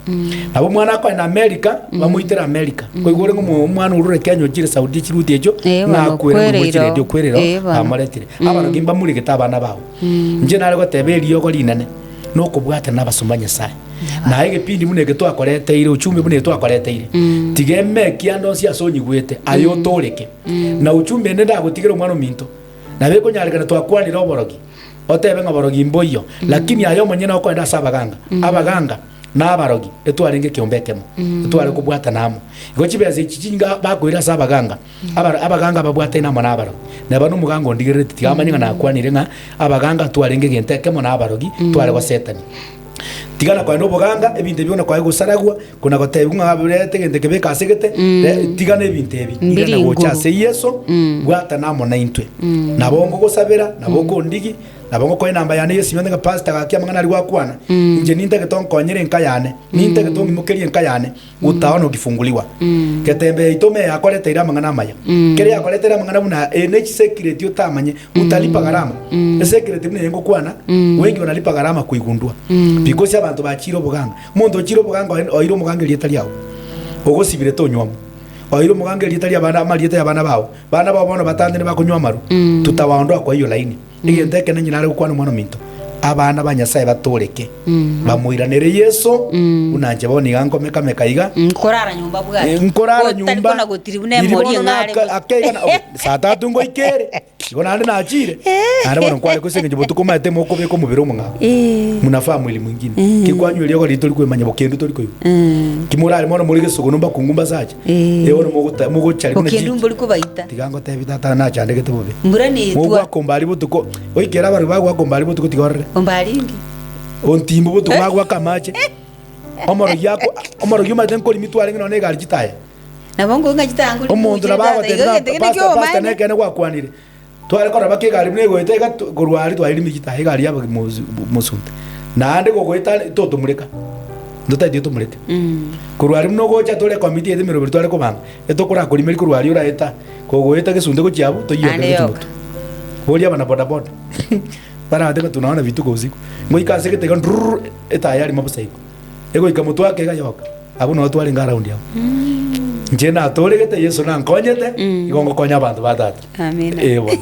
Nabo omwana akoenda America bamoitere America. Koigwa ore ng'a omo- omwana orure Kenya ochire Saudi chiruti echio Eh, bono, ng'a akwere okwereire ng'a oo. omochire okwerero Eh, bono. bamoretire. Abarogi mbamuregete abana bao. Inche nare goteba eriogo rinene nokobwatana nabasomba Nyasaye. Na egepindi buna eke twakoreteire, uchumbe buna eke twakoreteire, tiga emeki ande onsi ase onyigwete, aye otooreke. Na uchumbe ende ndagotigere omwana ominto, nabo ekonyarekana twakwanire oborogi, otebe ng'a borogi mboiyo, lakini aye omonyene okoenda ase abaganga, abaganga na abarogi etwarenge ekeombe ekemo, etware kobwatana amo. Igo chibesa echi chinga bakoira ase abaganga, Abaro abaganga babwataine amo nabarogi. Neba nomoganga ondigerereti, tiga amanye ng'a nakwanire ng'a abaganga twarenge egento ekemo na abarogi, tware gosetania. Tiga na koenda oboganga, ebinto ebi buna kwaye gosaragwa, kona gotebigwa ng'a reta egento eke beka ase egete, re tiga na ebinto ebi. Mbiri Irana gocha nguru. ase Yeso, bwatana amo naintwe. Nabo ngogosabera, nabo okondigi. Nabo ngokoa enamba yane y'esimi onde ng'a pastor gaki amang'ana aria gwakwana, inche nintagete onkonyere enka yane, nintagete ong'imokerie enka yane, utaona okifunguliwa. Getembe yaito ime yakoreteire amang'ana amaya. Kere yakoreteire amang'ana buna eye ne chisecret otamanye, utalipa gharama. Esecret buna eye ngokwana, wengi wanalipa gharama koigundua. Because abanto bachire oboganga. Omonto ochire oboganga oye oire omoganga erieta riao, ogosibire tonywa mo. Oire omoganga erieta ri'abana amarieta y'abana bao, bana bao bono batantire bakonywa amarwa, tutawaondoa kwa hiyo laini. Egento ekene ng'ina are gokwana omwana ominto, abana ba Nyasae batooreke, bamoiranere Yeso, buna inche bono iga nkomeka-meka iga. Nkorara nyomba bwaki? Eh, nkorara Otari nyomba kona gotiri buna Riria emori bono eng'are naka- bosa. ake iga na- okay, saa tatu ngoika ere igo naende nachire naende bono nkware gose eng'encho botuko omanyete mokobeka omobere omong'ao Eh. munafaa mwili mwingine ki kwanywa eriogo riria tori kwemanya bokendu tori koigwa ki morare mono more gesogono mbakungu mbasacha Eh. eh bono mogota mogochari buna Bokendu chi mbori kobaita. tiga ngotebi tata nachandegete bobe Mbura netwa. mogwaka ombari botuko oikera abarwani bagwaka ombari botuko tiga orore Ombaringi. ontimbu botuko bagwaka amache omorogi ako omorogi omanyete nkorimi twarenge nonya na egari chitaya Nabo nkoigwa ng'a chitangori Omonto nabo agotebia ng'a pastor, pastor nekeene gwakwanire. Tware korora baka egari buna egoeta iga to- korwa aria twairire chitaya egari yaba mosu mosunte. Naende gogoeta totomureka, ntotaeti otomureke. Korwa aria buna ogocha tore committee yaito emeroberi tware kobanga, etokorakorimeria korwa aria oraeta, kogoeta gesunte gochia abwo toiyokere Naende gochia yoka. motwe. Boria abana boda boda, barabate ng'a tunaona vituko usiku. Ngoika ase egete iga ndurururu etaya yarima bosa igo. Egoika motwe ake iga yoka. Abwo nao twarenge around abwo. Inche natoregete, Yeso nankonyete, igo ngokonya abanto ba tata. Amina. Eh, bono.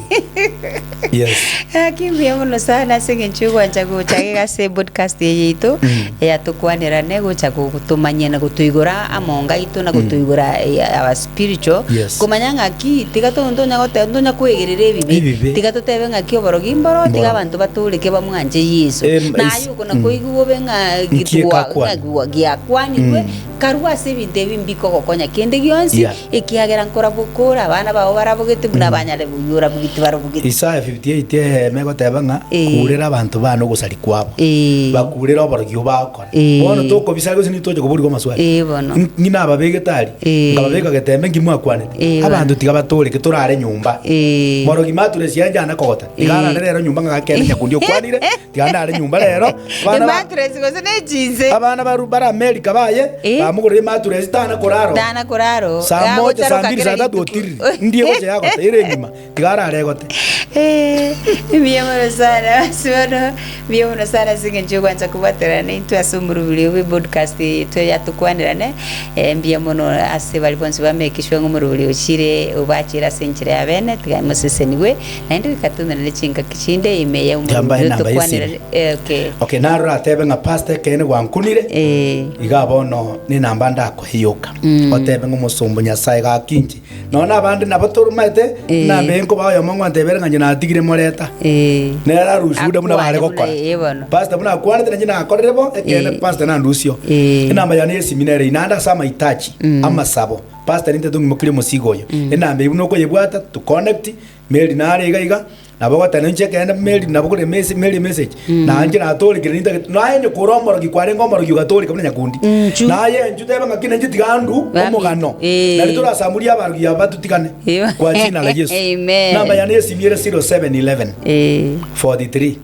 Yes. Gaki mbuya mono sana ase eng'encho y'ogwancha gocha iga ase podcast eye yaito eyatokwanerane gocha gotomanyia na gotoigora amonga aito na gotoigora our spiritual Yes. komanya ng'aki tiga to ntonya goteba ntonya koegerera ebibe Ebibe. tiga totebe ng'aki oborogi mboro tiga Mboro. abanto batoreke bamwanche Yeso. Em, Naye is- okona koigwa obe ng'a Nki gitwa ekakwana? ng'a giakwanirwe Karue ase ebinto ebi mbikogokonya kende gionsi, Yeah. ekiagera nkorabokore abana bao barabogete buna banyare boyorabogete barabogete. Isaya 58 eyemo egoteba ng'a Eh. kurera abanto bane ogosari kwabo Eh. bakurere oborogi obagokora Eh. bono tokobisa gose nitoche koborigwa amaswali Eh, bono. Ng'i nababegete aria Eh. nkababeka getembe nki mwakwanete Eh, bono. abanto tiga batoreke torare nyomba Eh. morogi maturesi yanje ane kogota tiga Eh. arare rero nyomba ng'a gakende nyakundi okwanire Tiga ndare nyomba rero. Abana ba- Ematress gose ne chinse. Abana baru bare America baye Eh. bamogorera ematress tana korara. Tana korara oo. Saa moja, saa Gagocharoka mbili, kera saa tatu rituko. otirire. Ndie gocha yagota ere engima. Tiga arare egote. Eh, mbuya mono sana ase bono mbuya mono sana ase eng'encho yogwancha kobwaterana naintwe ase omorobiri bwe podcast yaito yatokwanerane eh, mbuya mono ase baria bonsi bameke sure ng'a omorobiri ochire obachire ase enchera ya bene tiga mosesenigwe Naende goika tomerane chingaki chinde ime ya Tiambae omorwoti enamba tokwanera y'esimi. eh, okay. Okay, naro ratebe ng'a pastor ekeene gwankunire Eh, iga bono nenamba ndakoe yoka otebe ng'a omosomba Nyasaye gaki inche nonya na abande nabo torumaete Eh. namba eye nkoba oyomo ngwantebere ng'a inche natigire moreta eh. nere arushuhuda buna bare Akwane buna gokora eh, bono. pastor buna akwanete nainche nakorire bo ekeene Eh. pastor nandusio Eh. enamba yane y'esimi nere eye naende ase amahitaji amasabo pastor nintete ong'imokerie omosigo oyo enamba eye buna okoyebwata to connect Mary nare iga iga, nabo ogoteba ninche ekeene Mary nabo kore mese Mary emessage, nainche natorekire nintagete naye onye kore omorogi kwarenge omorogi ogatoreka buna nyakundi. Inchu. Naye inchu teba ng'aki nainche tiga ndu Bambi. omogano, Eh. nari torasamurie abarogi aba batutigane Ewa. kwa jina la Yesu. Amen. Namba yane y'esimi ere 0711 Eh. 43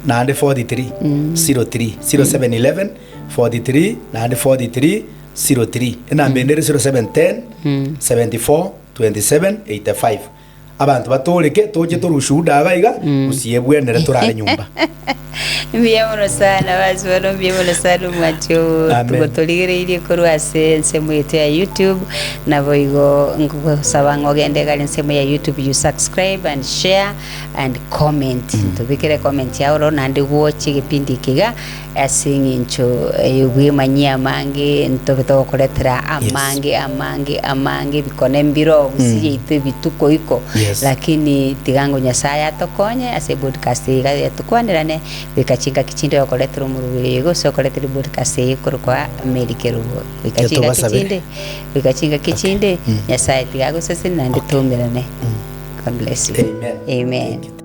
naende 43 03 0711 43 naende 43 03 enamba ende ere 0710 74 27 85 Abanto batooreke, toche tore ushuhuda iga iga, gose ebwenere torare nyomba. Mbuya mono sana basi bono mbuya mono sana omwanchi oo Amen. tugotorigereirie korwa ase ensemo yaito ya YouTube naboigo ngogosaba ng'a ogende gare ensemo ya YouTube you subscribe and share and comment ntobekere comment yao ororo naende gwoche egepindi eke iga Ase eng'encho y'obwemanyia amange ntobe togokoretera Yes. amange amange amange ebikone mbiro gose yaito ebituko iko Yes. lakini tiga ngo Nyasaye atokonye ase ebodcast eye iga yatokwanerane goika chingaki chinde ogokoretera omorweri oyo gose okoretera ebodcast eye ekorokwa Mary Kerubo goika chingaki Tobasabere. chinde goika chingaki chinde Nyasaye tiga agosesenie naende toumerane God bless you Amen. Amen. Thank you.